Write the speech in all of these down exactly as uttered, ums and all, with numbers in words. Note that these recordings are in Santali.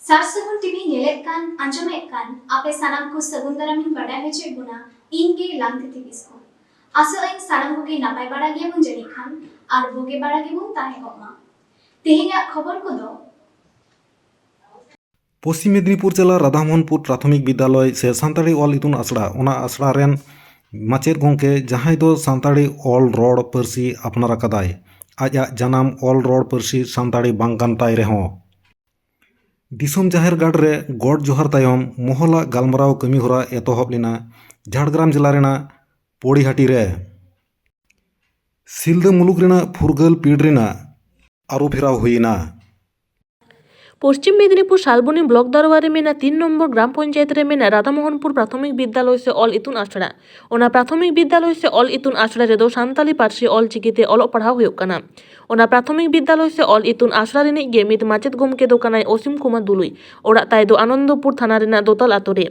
ᱥᱟᱨ ᱥᱟᱹᱜᱩᱱ ᱴᱤᱵᱷᱤ ᱧᱮᱞᱮᱫ ᱠᱟᱱ, ᱟᱸᱡᱚᱢᱮᱫ ᱠᱟᱱ ᱟᱯᱮ ᱥᱟᱱᱟᱢ ᱠᱚ ᱥᱟᱹᱜᱩᱱ ᱫᱟᱨᱟᱢᱤᱧ ᱵᱟᱰᱟᱭ ᱦᱚᱪᱚᱭᱮᱫ ᱵᱚᱱᱟ, ᱤᱧ ᱜᱮ ᱞᱟᱝᱛᱤᱛᱤ ᱠᱤᱥᱠᱩ᱾ ᱟᱥᱚᱜ ᱟᱹᱧ ᱥᱟᱱᱟᱢ ᱠᱚᱜᱮ ᱱᱟᱯᱟᱭ ᱵᱟᱲᱟ ᱜᱮᱭᱟᱵᱚᱱ ᱡᱟᱹᱱᱤᱡ ᱠᱷᱟᱱ, ᱟᱨ ᱵᱩᱜᱤ ᱵᱟᱲᱟ ᱜᱮᱵᱚᱱ ᱛᱟᱦᱮᱸ ᱠᱚᱜ ᱢᱟ᱾ ᱛᱮᱦᱮᱧᱟᱜ ᱠᱷᱚᱵᱚᱨ ᱠᱚᱫᱚ᱾ ᱯᱚᱥᱪᱤᱢ ᱢᱮᱫᱽᱱᱤᱯᱩᱨ ᱡᱮᱞᱟ ᱨᱟᱫᱷᱟᱢᱳᱦᱚᱱᱯᱩᱨ ᱯᱨᱟᱛᱷᱚᱢᱤᱠ ᱵᱤᱫᱽᱭᱟᱞᱚᱭ ᱥᱮ ᱥᱟᱱᱛᱟᱲᱤ ᱚᱞ ᱤᱛᱩᱱ ᱟᱥᱲᱟ, ᱚᱱᱟ ᱟᱥᱲᱟ ᱨᱮᱱ ᱢᱟᱪᱮᱫ ᱜᱚᱢᱠᱮ, ᱡᱟᱦᱟᱸᱭ ᱫᱚ ᱥᱟᱱᱛᱟᱲᱤ ᱚᱞ ᱨᱚᱲ ᱯᱟᱹᱨᱥᱤ ᱟᱯᱱᱟᱨ ᱟᱠᱟᱫᱟᱭ, ᱟᱡᱟᱜ ᱡᱟᱱᱟᱢ ᱚᱞ ᱨᱚᱲ ᱯᱟᱹᱨᱥᱤ ᱥᱟᱱᱛᱟᱲᱤ ᱵᱟᱝ ᱠᱟᱱ ᱛᱟᱭ ᱨᱮᱦᱚᱸ, ᱫᱤᱥᱚᱢ ᱡᱟᱦᱮᱨ ᱜᱟᱲ ᱨᱮ ᱜᱚᱰ ᱡᱚᱦᱟᱨ ᱛᱟᱭᱚᱢ ᱢᱚᱦᱚᱞᱟ ᱜᱟᱞᱢᱟᱨᱟᱣ ᱠᱟᱹᱢᱤ ᱦᱚᱨᱟ ᱮᱛᱚᱦᱚᱵ ᱞᱮᱱᱟ ᱡᱷᱟᱲᱜᱨᱟᱢ ᱡᱮᱞᱟ ᱨᱮᱱᱟᱜ ᱯᱚᱲᱤᱦᱟᱹᱴᱤ ᱨᱮ᱾ ᱥᱤᱞᱫᱟᱹ ᱢᱩᱞᱩᱠ ᱨᱮᱱᱟᱜ ᱯᱷᱩᱨᱜᱟᱹᱞ ᱯᱤᱲ ᱨᱮᱱᱟᱜ ᱟᱹᱨᱩ ᱯᱷᱮᱨᱟᱣ ᱦᱩᱭ ᱮᱱᱟ᱾ ᱯᱚᱥᱪᱤᱢ ᱢᱮᱫᱽᱱᱤᱯᱩᱨ ᱥᱟᱞᱵᱚᱱᱤ ᱵᱞᱚᱠ ᱫᱟᱨᱣᱟ ᱨᱮ ᱢᱮᱱᱟᱜ ᱛᱤᱱ ᱱᱚᱢᱵᱚᱨ ᱜᱨᱟᱢ ᱯᱚᱧᱪᱟᱭᱮᱛ ᱨᱮ ᱢᱮᱱᱟᱜ ᱨᱟᱫᱷᱟᱢᱳᱦᱚᱱᱯᱩᱨ ᱯᱨᱟᱛᱷᱚᱢᱤᱠ ᱵᱤᱫᱽᱭᱟᱞᱚᱭ ᱥᱮ ᱚᱞ ᱤᱛᱩᱱ ᱟᱥᱲᱟ᱾ ᱚᱱᱟ ᱯᱨᱟᱛᱷᱚᱢᱤᱠ ᱵᱤᱫᱽᱭᱟᱞᱚᱭ ᱥᱮ ᱚᱞ ᱤᱛᱩᱱ ᱟᱥᱲᱟ ᱨᱮᱫᱚ ᱥᱟᱱᱛᱟᱞᱤ ᱯᱟᱹᱨᱥᱤ ᱚᱞ ᱪᱤᱠᱤ ᱛᱮ ᱚᱞᱚᱜ ᱯᱟᱲᱦᱟᱣ ᱦᱩᱭᱩᱜ ᱠᱟᱱᱟ᱾ ᱚᱱᱟ ᱯᱨᱟᱛᱷᱚᱢᱤᱠ ᱵᱤᱫᱽᱭᱟᱞᱚᱭ ᱥᱮ ᱚᱞ ᱤᱛᱩᱱ ᱟᱥᱲᱟ ᱨᱤᱱᱤᱡ ᱜᱮ ᱢᱤᱫ ᱢᱟᱪᱮᱫ ᱜᱚᱢᱠᱮ ᱫᱚ ᱠᱟᱱᱟᱭ ᱚᱥᱤᱢ ᱠᱩᱢᱟᱨ ᱫᱩᱞᱩᱭ᱾ ᱚᱲᱟᱜ ᱛᱟᱭ ᱫᱚ ᱟᱱᱚᱱᱫᱚᱯᱩᱨ ᱛᱷᱟᱱᱟ ᱨᱮᱱᱟᱜ ᱫᱚᱛᱟᱞ ᱟᱛᱳ ᱨᱮ᱾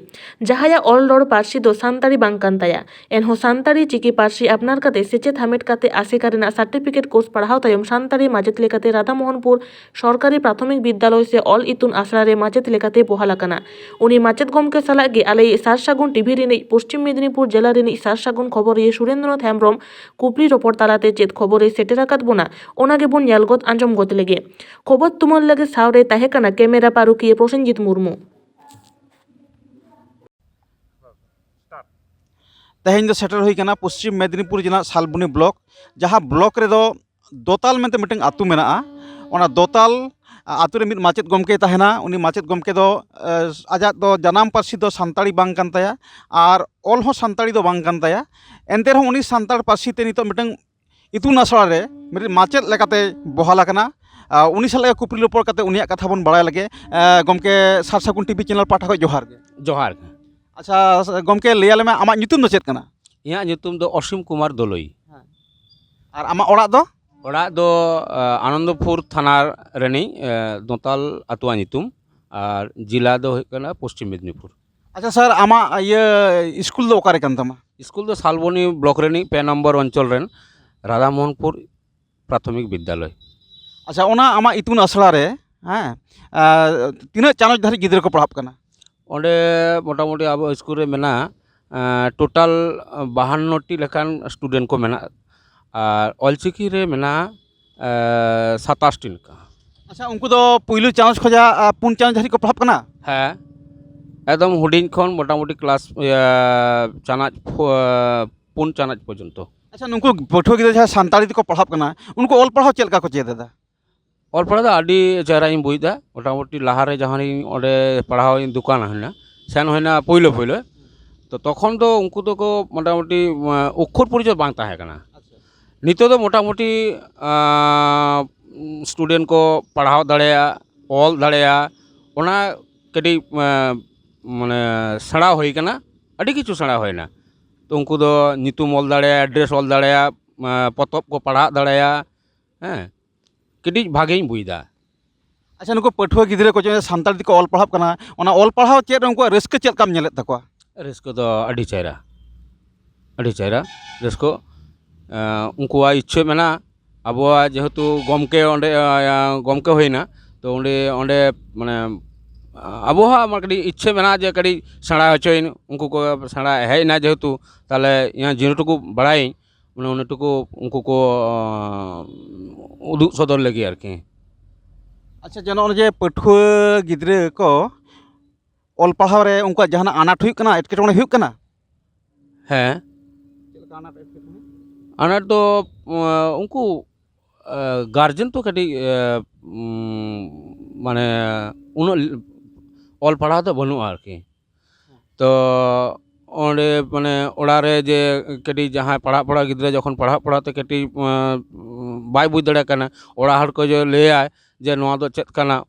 ᱡᱟᱦᱟᱸᱭᱟᱜ ᱚᱞ ᱨᱚᱲ ᱯᱟᱹᱨᱥᱤ ᱫᱚ ᱥᱟᱱᱛᱟᱲᱤ ᱵᱟᱝ ᱠᱟᱱ ᱛᱟᱭᱟ᱾ ᱮᱱᱦᱚᱸ ᱥᱟᱱᱛᱟᱲᱤ ᱪᱤᱠᱤ ᱯᱟᱹᱨᱥᱤ ᱟᱯᱱᱟᱨ ᱠᱟᱛᱮ ᱥᱮᱪᱮᱫ ᱦᱟᱢᱮᱴ ᱠᱟᱛᱮ ᱟᱥᱮᱠᱟ ᱨᱮᱱᱟᱜ ᱥᱟᱨᱴᱤᱯᱷᱤᱠᱮᱴ ᱠᱳᱨᱥ ᱯᱟᱲᱦᱟᱣ ᱛᱟᱭᱚᱢ ᱥᱟᱱᱛᱟᱲᱤ ᱢᱟᱪᱮᱫ ᱞᱮᱠᱟᱛᱮ ᱨᱟᱫᱷᱟᱢᱳᱦᱚᱱᱯᱩᱨ ᱥᱚᱨᱠᱟᱨᱤ ᱯᱨᱟᱛᱷᱚᱢᱤᱠ ᱵᱤᱫᱽᱭᱟᱞᱚᱭ ᱥᱮ ᱚᱞ ᱤᱛᱩᱱ ᱟᱥᱲᱟ ᱨᱮ ᱢᱟᱪᱮᱫ ᱞᱮᱠᱟᱛᱮ ᱵᱚᱦᱟᱞ ᱟᱠᱟᱱᱟ᱾ ᱩᱱᱤ ᱢᱟᱪᱮᱫ ᱜᱚᱢᱠᱮ ᱥᱟᱞᱟᱜ ᱜᱮ ᱟᱞᱮᱭᱤᱡ ᱥᱟᱨ ᱥᱟᱹᱜᱩᱱ ᱴᱤᱵᱷᱤ ᱨᱤᱱᱤᱡ ᱯᱚᱥᱪᱤᱢ ᱢᱮᱫᱽᱱᱤᱯᱩᱨ ᱡᱮᱞᱟ ᱨᱤᱱᱤᱡ ᱥᱟᱨ ᱥᱟᱹᱜᱩᱱ ᱠᱷᱚᱵᱚᱨᱤᱭᱟᱹ ᱥᱩᱨᱮᱱᱫᱨᱚᱱᱟᱛᱷ ᱦᱮᱢᱵᱽᱨᱚᱢ ᱠᱩᱠᱞᱤ ᱨᱚᱯᱚᱲ ᱛᱟᱞᱟᱛᱮ ᱪᱮᱫ ᱠᱷᱚᱵᱚᱨᱮ ᱥᱮᱴᱮᱨ ᱟᱠᱟᱫ ᱵᱚᱱᱟ, ᱚᱱᱟ ᱜᱮᱵᱚᱱ ᱧᱮᱞ ᱜᱚᱫ ᱟᱸᱡᱚᱢ ᱜᱚᱫ ᱞᱮᱜᱮ᱾ ᱠᱷᱚᱵᱚᱨ ᱛᱩᱢᱟᱹᱞ ᱞᱟᱹᱜᱤᱫ ᱥᱟᱶᱨᱮ ᱛᱟᱦᱮᱸ ᱠᱟᱱᱟ ᱠᱮᱢᱮᱨᱟ ᱯᱟᱹᱨᱩᱠᱷᱤᱭᱟᱹ ᱯᱨᱚᱥᱮᱱᱡᱤᱛ ᱢᱩᱨᱢᱩ᱾ ᱛᱮᱦᱮᱧ ᱫᱚ ᱥᱮᱴᱮᱨ ᱦᱩᱭ ᱠᱟᱱᱟ ᱯᱚᱥᱪᱤᱢ ᱢᱮᱫᱽᱱᱤᱯᱩᱨ ᱡᱮᱞᱟ ᱥᱟᱞᱵᱚᱱᱤ ᱵᱞᱚᱠ, ᱡᱟᱦᱟᱸ ᱵᱞᱚᱠ ᱨᱮᱫᱚ ᱫᱚᱛᱟᱞ ᱢᱮᱱᱛᱮ ᱢᱤᱫᱴᱟᱝ ᱟᱹᱛᱩ ᱢᱮᱱᱟᱜᱼᱟ᱾ ᱚᱱᱟ ᱫᱚᱛᱟᱞ ᱟᱹᱛᱩ ᱨᱮ ᱢᱤᱫ ᱢᱟᱪᱮᱫ ᱜᱚᱢᱠᱮᱭ ᱛᱟᱦᱮᱱᱟ᱾ ᱩᱱᱤ ᱢᱟᱪᱮᱫ ᱜᱚᱢᱠᱮ ᱫᱚ ᱮ, ᱟᱡᱟᱜ ᱫᱚ ᱡᱟᱱᱟᱢ ᱯᱟᱹᱨᱥᱤ ᱫᱚ ᱥᱟᱱᱛᱟᱲᱤ ᱵᱟᱝ ᱠᱟᱱ ᱛᱟᱭᱟ ᱟᱨ ᱚᱞ ᱦᱚᱸ ᱥᱟᱱᱛᱟᱲᱤ ᱫᱚ ᱵᱟᱝ ᱠᱟᱱ ᱛᱟᱭᱟ᱾ ᱮᱱᱛᱮ ᱨᱮᱦᱚᱸ ᱩᱱᱤ ᱥᱟᱱᱛᱟᱲ ᱯᱟᱹᱨᱥᱤ ᱛᱮ ᱱᱤᱛᱚᱜ ᱢᱤᱫᱴᱟᱝ ᱤᱛᱩᱱ ᱟᱥᱲᱟ ᱨᱮ ᱢᱤᱫᱴᱤᱡ ᱢᱟᱪᱮᱫ ᱞᱮᱠᱟᱛᱮ ᱵᱚᱦᱟᱞ ᱟᱠᱟᱱᱟ᱾ ᱟᱨ ᱩᱱᱤ ᱥᱟᱞᱟᱜ ᱜᱮ ᱠᱩᱯᱞᱤ ᱨᱚᱯᱚᱲ ᱠᱟᱛᱮ ᱩᱱᱤᱭᱟᱜ ᱠᱟᱛᱷᱟ ᱵᱚᱱ ᱵᱟᱲᱟᱭ ᱞᱮᱜᱮ᱾ ᱮ, ᱜᱚᱢᱠᱮ, ᱥᱟᱨ ᱥᱟᱹᱜᱩᱱ ᱴᱤᱵᱷᱤ ᱪᱮᱱᱮᱞ ᱯᱟᱦᱴᱟ ᱠᱷᱚᱱ ᱡᱚᱦᱟᱨ ᱜᱮ᱾ ᱡᱚᱦᱟᱨ ᱜᱮ᱾ ᱟᱪᱪᱷᱟ ᱜᱚᱢᱠᱮ, ᱞᱟᱹᱭ ᱟᱞᱮ ᱢᱮ, ᱟᱢᱟᱜ ᱧᱩᱛᱩᱢ ᱫᱚ ᱪᱮᱫ ᱠᱟᱱᱟ? ᱤᱧᱟᱹᱜ ᱧᱩᱛᱩᱢ ᱫᱚ ᱚᱥᱤᱢ ᱠᱩᱢᱟᱨ ᱫᱳᱞᱳᱭ᱾ ᱟᱨ ᱟᱢᱟᱜ ᱚᱲᱟᱜ ᱫᱚ? ᱚᱲᱟᱜ ᱫᱚ ᱟ, ᱟᱱᱚᱱᱫᱚᱯᱩᱨ ᱛᱷᱟᱱᱟ ᱨᱤᱱᱤᱡ ᱟ, ᱫᱚᱸᱛᱟᱞ ᱟᱹᱛᱩᱣᱟᱜ ᱧᱩᱛᱩᱢ, ᱟᱨ ᱡᱮᱞᱟ ᱫᱚ ᱦᱩᱭᱩᱜ ᱠᱟᱱᱟ ᱯᱚᱥᱪᱤᱢ ᱢᱮᱫᱽᱱᱤᱯᱩᱨ᱾ ᱟᱪᱪᱷᱟ ᱥᱟᱨ, ᱟᱢᱟᱜ ᱤᱭᱟᱹ ᱥᱠᱩᱞ ᱫᱚ ᱚᱠᱟᱨᱮ ᱠᱟᱱ ᱛᱟᱢᱟ? ᱥᱠᱩᱞ ᱫᱚ ᱥᱟᱞᱵᱚᱱᱤ ᱵᱞᱚᱠ ᱨᱤᱱᱤᱡ ᱯᱮ ᱱᱚᱢᱵᱚᱨ ᱚᱧᱪᱚᱞ ᱨᱮᱱ ᱨᱟᱫᱷᱟᱢᱳᱦᱚᱱᱯᱩᱨ ᱯᱨᱟᱛᱷᱚᱢᱤᱠ ᱵᱤᱫᱽᱭᱟᱞᱚᱭ᱾ ᱟᱪᱪᱷᱟ, ᱚᱱᱟ ᱟᱢᱟᱜ ᱤᱛᱩᱱ ᱟᱥᱲᱟ ᱨᱮ ᱦᱮᱸ, ᱟᱨ ᱛᱤᱱᱟᱹᱜ ᱪᱟᱱᱟᱪ ᱫᱷᱟᱹᱨᱤᱡ ᱜᱤᱫᱽᱨᱟᱹ ᱠᱚ ᱯᱟᱲᱦᱟᱜ ᱠᱟᱱᱟ? ᱚᱸᱰᱮ ᱢᱚᱴᱟᱢᱩᱴᱤ ᱟᱵᱚ ᱥᱠᱩᱞ ᱨᱮ ᱢᱮᱱᱟᱜᱼᱟ, ᱴᱳᱴᱟᱞ ᱵᱟᱦᱟᱱᱱᱚ ᱴᱤ ᱞᱮᱠᱟᱱ ᱥᱴᱩᱰᱮᱱᱴ ᱠᱚ ᱢᱮᱱᱟᱜᱼᱟ, ᱟᱨ ᱚᱞᱪᱤᱠᱤ ᱨᱮ ᱢᱮᱱᱟᱜᱼᱟ ᱥᱟᱛᱟᱥ ᱴᱤ ᱞᱮᱠᱟ᱾ ᱟᱪᱪᱷᱟ, ᱩᱱᱠᱩ ᱫᱚ ᱯᱩᱭᱞᱩ ᱪᱟᱱᱟᱪ ᱠᱷᱚᱱᱟᱜ ᱯᱩᱱ ᱪᱟᱱᱟᱪ ᱫᱷᱟᱹᱨᱤᱡ ᱠᱚ ᱯᱟᱲᱦᱟᱜ ᱠᱟᱱᱟ? ᱦᱮᱸ, ᱮᱠᱫᱚᱢ ᱦᱩᱰᱤᱧ ᱠᱷᱚᱱ ᱢᱚᱴᱟᱢᱩᱴᱤ ᱠᱞᱟᱥ, ᱤᱭᱟᱹ, ᱪᱟᱱᱟᱪ ᱯᱷᱳ-, ᱯᱩᱱ ᱪᱟᱱᱟᱪ ᱯᱚᱨᱡᱚᱱᱛᱚ᱾ ᱟᱪᱪᱷᱟ, ᱱᱩᱠᱩ ᱯᱟᱹᱴᱷᱩᱣᱟᱹ ᱜᱤᱫᱽᱨᱟᱹ ᱡᱟᱦᱟᱸᱭ ᱥᱟᱱᱛᱟᱲᱤ ᱛᱮᱠᱚ ᱯᱟᱲᱦᱟᱜ ᱠᱟᱱᱟ, ᱩᱱᱠᱩ ᱚᱞ ᱯᱟᱲᱦᱟᱣ ᱪᱮᱫ ᱞᱮᱠᱟ ᱠᱚ ᱪᱮᱫ ᱮᱫᱟ? ᱚᱞ ᱯᱟᱲᱦᱟᱣ ᱫᱚ ᱟᱹᱰᱤ ᱪᱮᱦᱨᱟᱧ ᱵᱩᱡᱽ ᱮᱫᱟ᱾ ᱢᱚᱴᱟᱢᱩᱴᱤ ᱞᱟᱦᱟᱨᱮ ᱡᱟᱦᱟᱸ ᱨᱤᱧ ᱚᱸᱰᱮ ᱯᱟᱲᱦᱟᱣ ᱤᱧ ᱫᱚᱠᱟᱱ ᱦᱩᱭᱱᱟ, ᱥᱮᱱ ᱦᱩᱭᱱᱟ ᱯᱳᱭᱞᱳ ᱯᱳᱭᱞᱳ, ᱛᱚ ᱛᱚᱠᱷᱚᱱ ᱫᱚ ᱩᱱᱠᱩ ᱫᱚᱠᱚ ᱢᱚᱴᱟᱢᱩᱴᱤ, ᱟᱸ, ᱚᱠᱠᱷᱚᱨ ᱯᱚᱨᱤᱪᱚᱭ ᱵᱟᱝ ᱛᱟᱦᱮᱸ ᱠᱟᱱᱟ᱾ ᱱᱤᱛᱚᱜ ᱫᱚ ᱢᱚᱴᱟᱢᱩᱴᱤ, ᱟᱸ, ᱥᱴᱩᱰᱮᱱᱴ ᱠᱚ ᱯᱟᱲᱦᱟᱣ ᱫᱟᱲᱮᱭᱟᱜᱼᱟ, ᱚᱞ ᱫᱟᱲᱮᱭᱟᱜᱼᱟ, ᱚᱱᱟ ᱠᱟᱹᱴᱤᱡ, ᱟᱸ, ᱢᱟᱱᱮ ᱥᱮᱬᱟ ᱦᱩᱭ ᱠᱟᱱᱟ, ᱟᱹᱰᱤ ᱠᱤᱪᱷᱩ ᱥᱮᱬᱟ ᱦᱩᱭᱱᱟ᱾ ᱛᱚ ᱩᱱᱠᱩ ᱫᱚ ᱧᱩᱛᱩᱢ ᱚᱞ ᱫᱟᱲᱮᱭᱟᱜᱼᱟ, ᱮᱰᱨᱮᱥ ᱚᱞ ᱫᱟᱲᱮᱭᱟᱜᱼᱟ, ᱟᱸ, ᱯᱚᱛᱚᱵ ᱠᱚ ᱯᱟᱲᱦᱟᱜ ᱫᱟᱲᱮᱭᱟᱜᱼᱟ, ᱦᱮᱸ, ᱠᱟᱹᱴᱤᱡ ᱵᱷᱟᱜᱮᱧ ᱵᱩᱡᱽ ᱮᱫᱟ᱾ ᱟᱪᱪᱷᱟ, ᱱᱩᱠᱩ ᱯᱟᱹᱴᱷᱩᱣᱟᱹ ᱜᱤᱫᱽᱨᱟᱹ ᱠᱚ ᱡᱮ ᱥᱟᱱᱛᱟᱲᱤ ᱛᱮᱠᱚ ᱚᱞ ᱯᱟᱲᱦᱟᱜ ᱠᱟᱱᱟ, ᱚᱱᱟ ᱚᱞ ᱯᱟᱲᱦᱟᱣ ᱪᱮᱫ ᱨᱮ ᱩᱱᱠᱩᱣᱟᱜ ᱨᱟᱹᱥᱠᱟᱹ ᱪᱮᱫ ᱞᱮᱠᱟᱢ ᱧᱮᱞᱮᱫ ᱛᱟᱠᱚᱣᱟ? ᱨᱟᱹᱥᱠᱟᱹ ᱫᱚ ᱟᱹᱰᱤ ᱪᱮᱦᱨᱟ, ᱟᱹᱰᱤ ᱪᱮᱦᱨᱟ ᱨᱟᱹᱥᱠᱟᱹ᱾ ᱮᱸ, ᱩᱱᱠᱩᱣᱟᱜ ᱤᱪᱪᱷᱟᱹ ᱢᱮᱱᱟᱜᱼᱟ, ᱟᱵᱚᱣᱟᱜ ᱡᱮᱦᱮᱛᱩ ᱜᱚᱢᱠᱮ ᱚᱸᱰᱮ, ᱮᱸ, ᱜᱚᱢᱠᱮ ᱦᱩᱭᱱᱟ, ᱛᱚ ᱚᱸᱰᱮ, ᱚᱸᱰᱮ ᱢᱟᱱᱮ, ᱟᱵᱚᱣᱟᱜ ᱢᱟ ᱠᱟᱹᱴᱤᱡ ᱤᱪᱪᱷᱟᱹ ᱢᱮᱱᱟᱜᱼᱟ ᱡᱮ ᱠᱟᱹᱴᱤᱡ ᱥᱮᱬᱟ ᱦᱚᱪᱚᱭᱤᱧ, ᱩᱱᱠᱩ ᱠᱚ ᱥᱮᱬᱟ ᱦᱮᱡ ᱮᱱᱟ ᱡᱮᱦᱮᱛᱩ, ᱛᱟᱦᱚᱞᱮ ᱤᱧᱟᱹᱜ ᱡᱮᱴᱩᱠᱩ ᱵᱟᱲᱟᱭᱟᱹᱧ, ᱢᱟᱱᱮ ᱚᱱᱮᱴᱩᱠᱩ ᱩᱱᱠᱩ ᱠᱚ, ᱟᱸ, ᱩᱫᱩᱜ ᱥᱚᱫᱚᱨ ᱞᱟᱹᱜᱤᱫ ᱟᱨᱠᱤ᱾ ᱟᱪᱪᱷᱟ, ᱡᱮ ᱱᱚᱜᱼᱚᱭ ᱡᱮ ᱯᱟᱹᱴᱷᱩᱣᱟᱹ ᱜᱤᱫᱽᱨᱟᱹ ᱠᱚ ᱚᱞ ᱯᱟᱲᱦᱟᱣ ᱨᱮ ᱩᱱᱠᱩᱣᱟᱜ ᱡᱟᱦᱟᱱᱟᱜ ᱟᱱᱟᱴ ᱦᱩᱭᱩᱜ ᱠᱟᱱᱟ, ᱮᱴᱠᱮᱴᱚᱬᱮ ᱦᱩᱭᱩᱜ ᱠᱟᱱᱟ? ᱦᱮᱸ᱾ ᱪᱮᱫ ᱞᱮᱠᱟ ᱟᱱᱟᱴ ᱮᱴᱠᱮᱴᱚᱬᱮ? ᱟᱱᱟᱴ ᱫᱚ, ᱟᱸ, ᱩᱱᱠᱩ, ᱟᱸ, ᱜᱟᱨᱡᱮᱱ ᱛᱚ ᱠᱟᱹᱴᱤᱡ, ᱟᱸ, ᱩᱸ, ᱢᱟᱱᱮ ᱩᱱᱟᱹᱜ ᱚᱞ ᱯᱟᱲᱦᱟᱣ ᱫᱚ ᱵᱟᱹᱱᱩᱜᱼᱟ ᱟᱨᱠᱤ᱾ ᱛᱚ ᱚᱸᱰᱮ ᱢᱟᱱᱮ ᱚᱲᱟᱜ ᱨᱮ ᱡᱮ ᱠᱟᱹᱴᱤᱡ ᱡᱟᱦᱟᱸᱭ ᱯᱟᱲᱦᱟᱜ ᱯᱟᱲᱦᱟᱜ ᱜᱤᱫᱽᱨᱟᱹ ᱡᱚᱠᱷᱚᱱ ᱯᱟᱲᱦᱟᱜ ᱯᱟᱲᱦᱟᱜ ᱛᱮ ᱠᱟᱹᱴᱤᱡ, ᱟᱸ, ᱵᱟᱭ ᱵᱩᱡᱽ ᱫᱟᱲᱮᱭᱟᱜ ᱠᱟᱱᱟ, ᱚᱲᱟᱜ ᱦᱚᱲ ᱠᱚ ᱡᱮ ᱞᱟᱹᱭᱟᱭ ᱡᱮ ᱱᱚᱣᱟ ᱫᱚ ᱪᱮᱫ ᱠᱟᱱᱟ,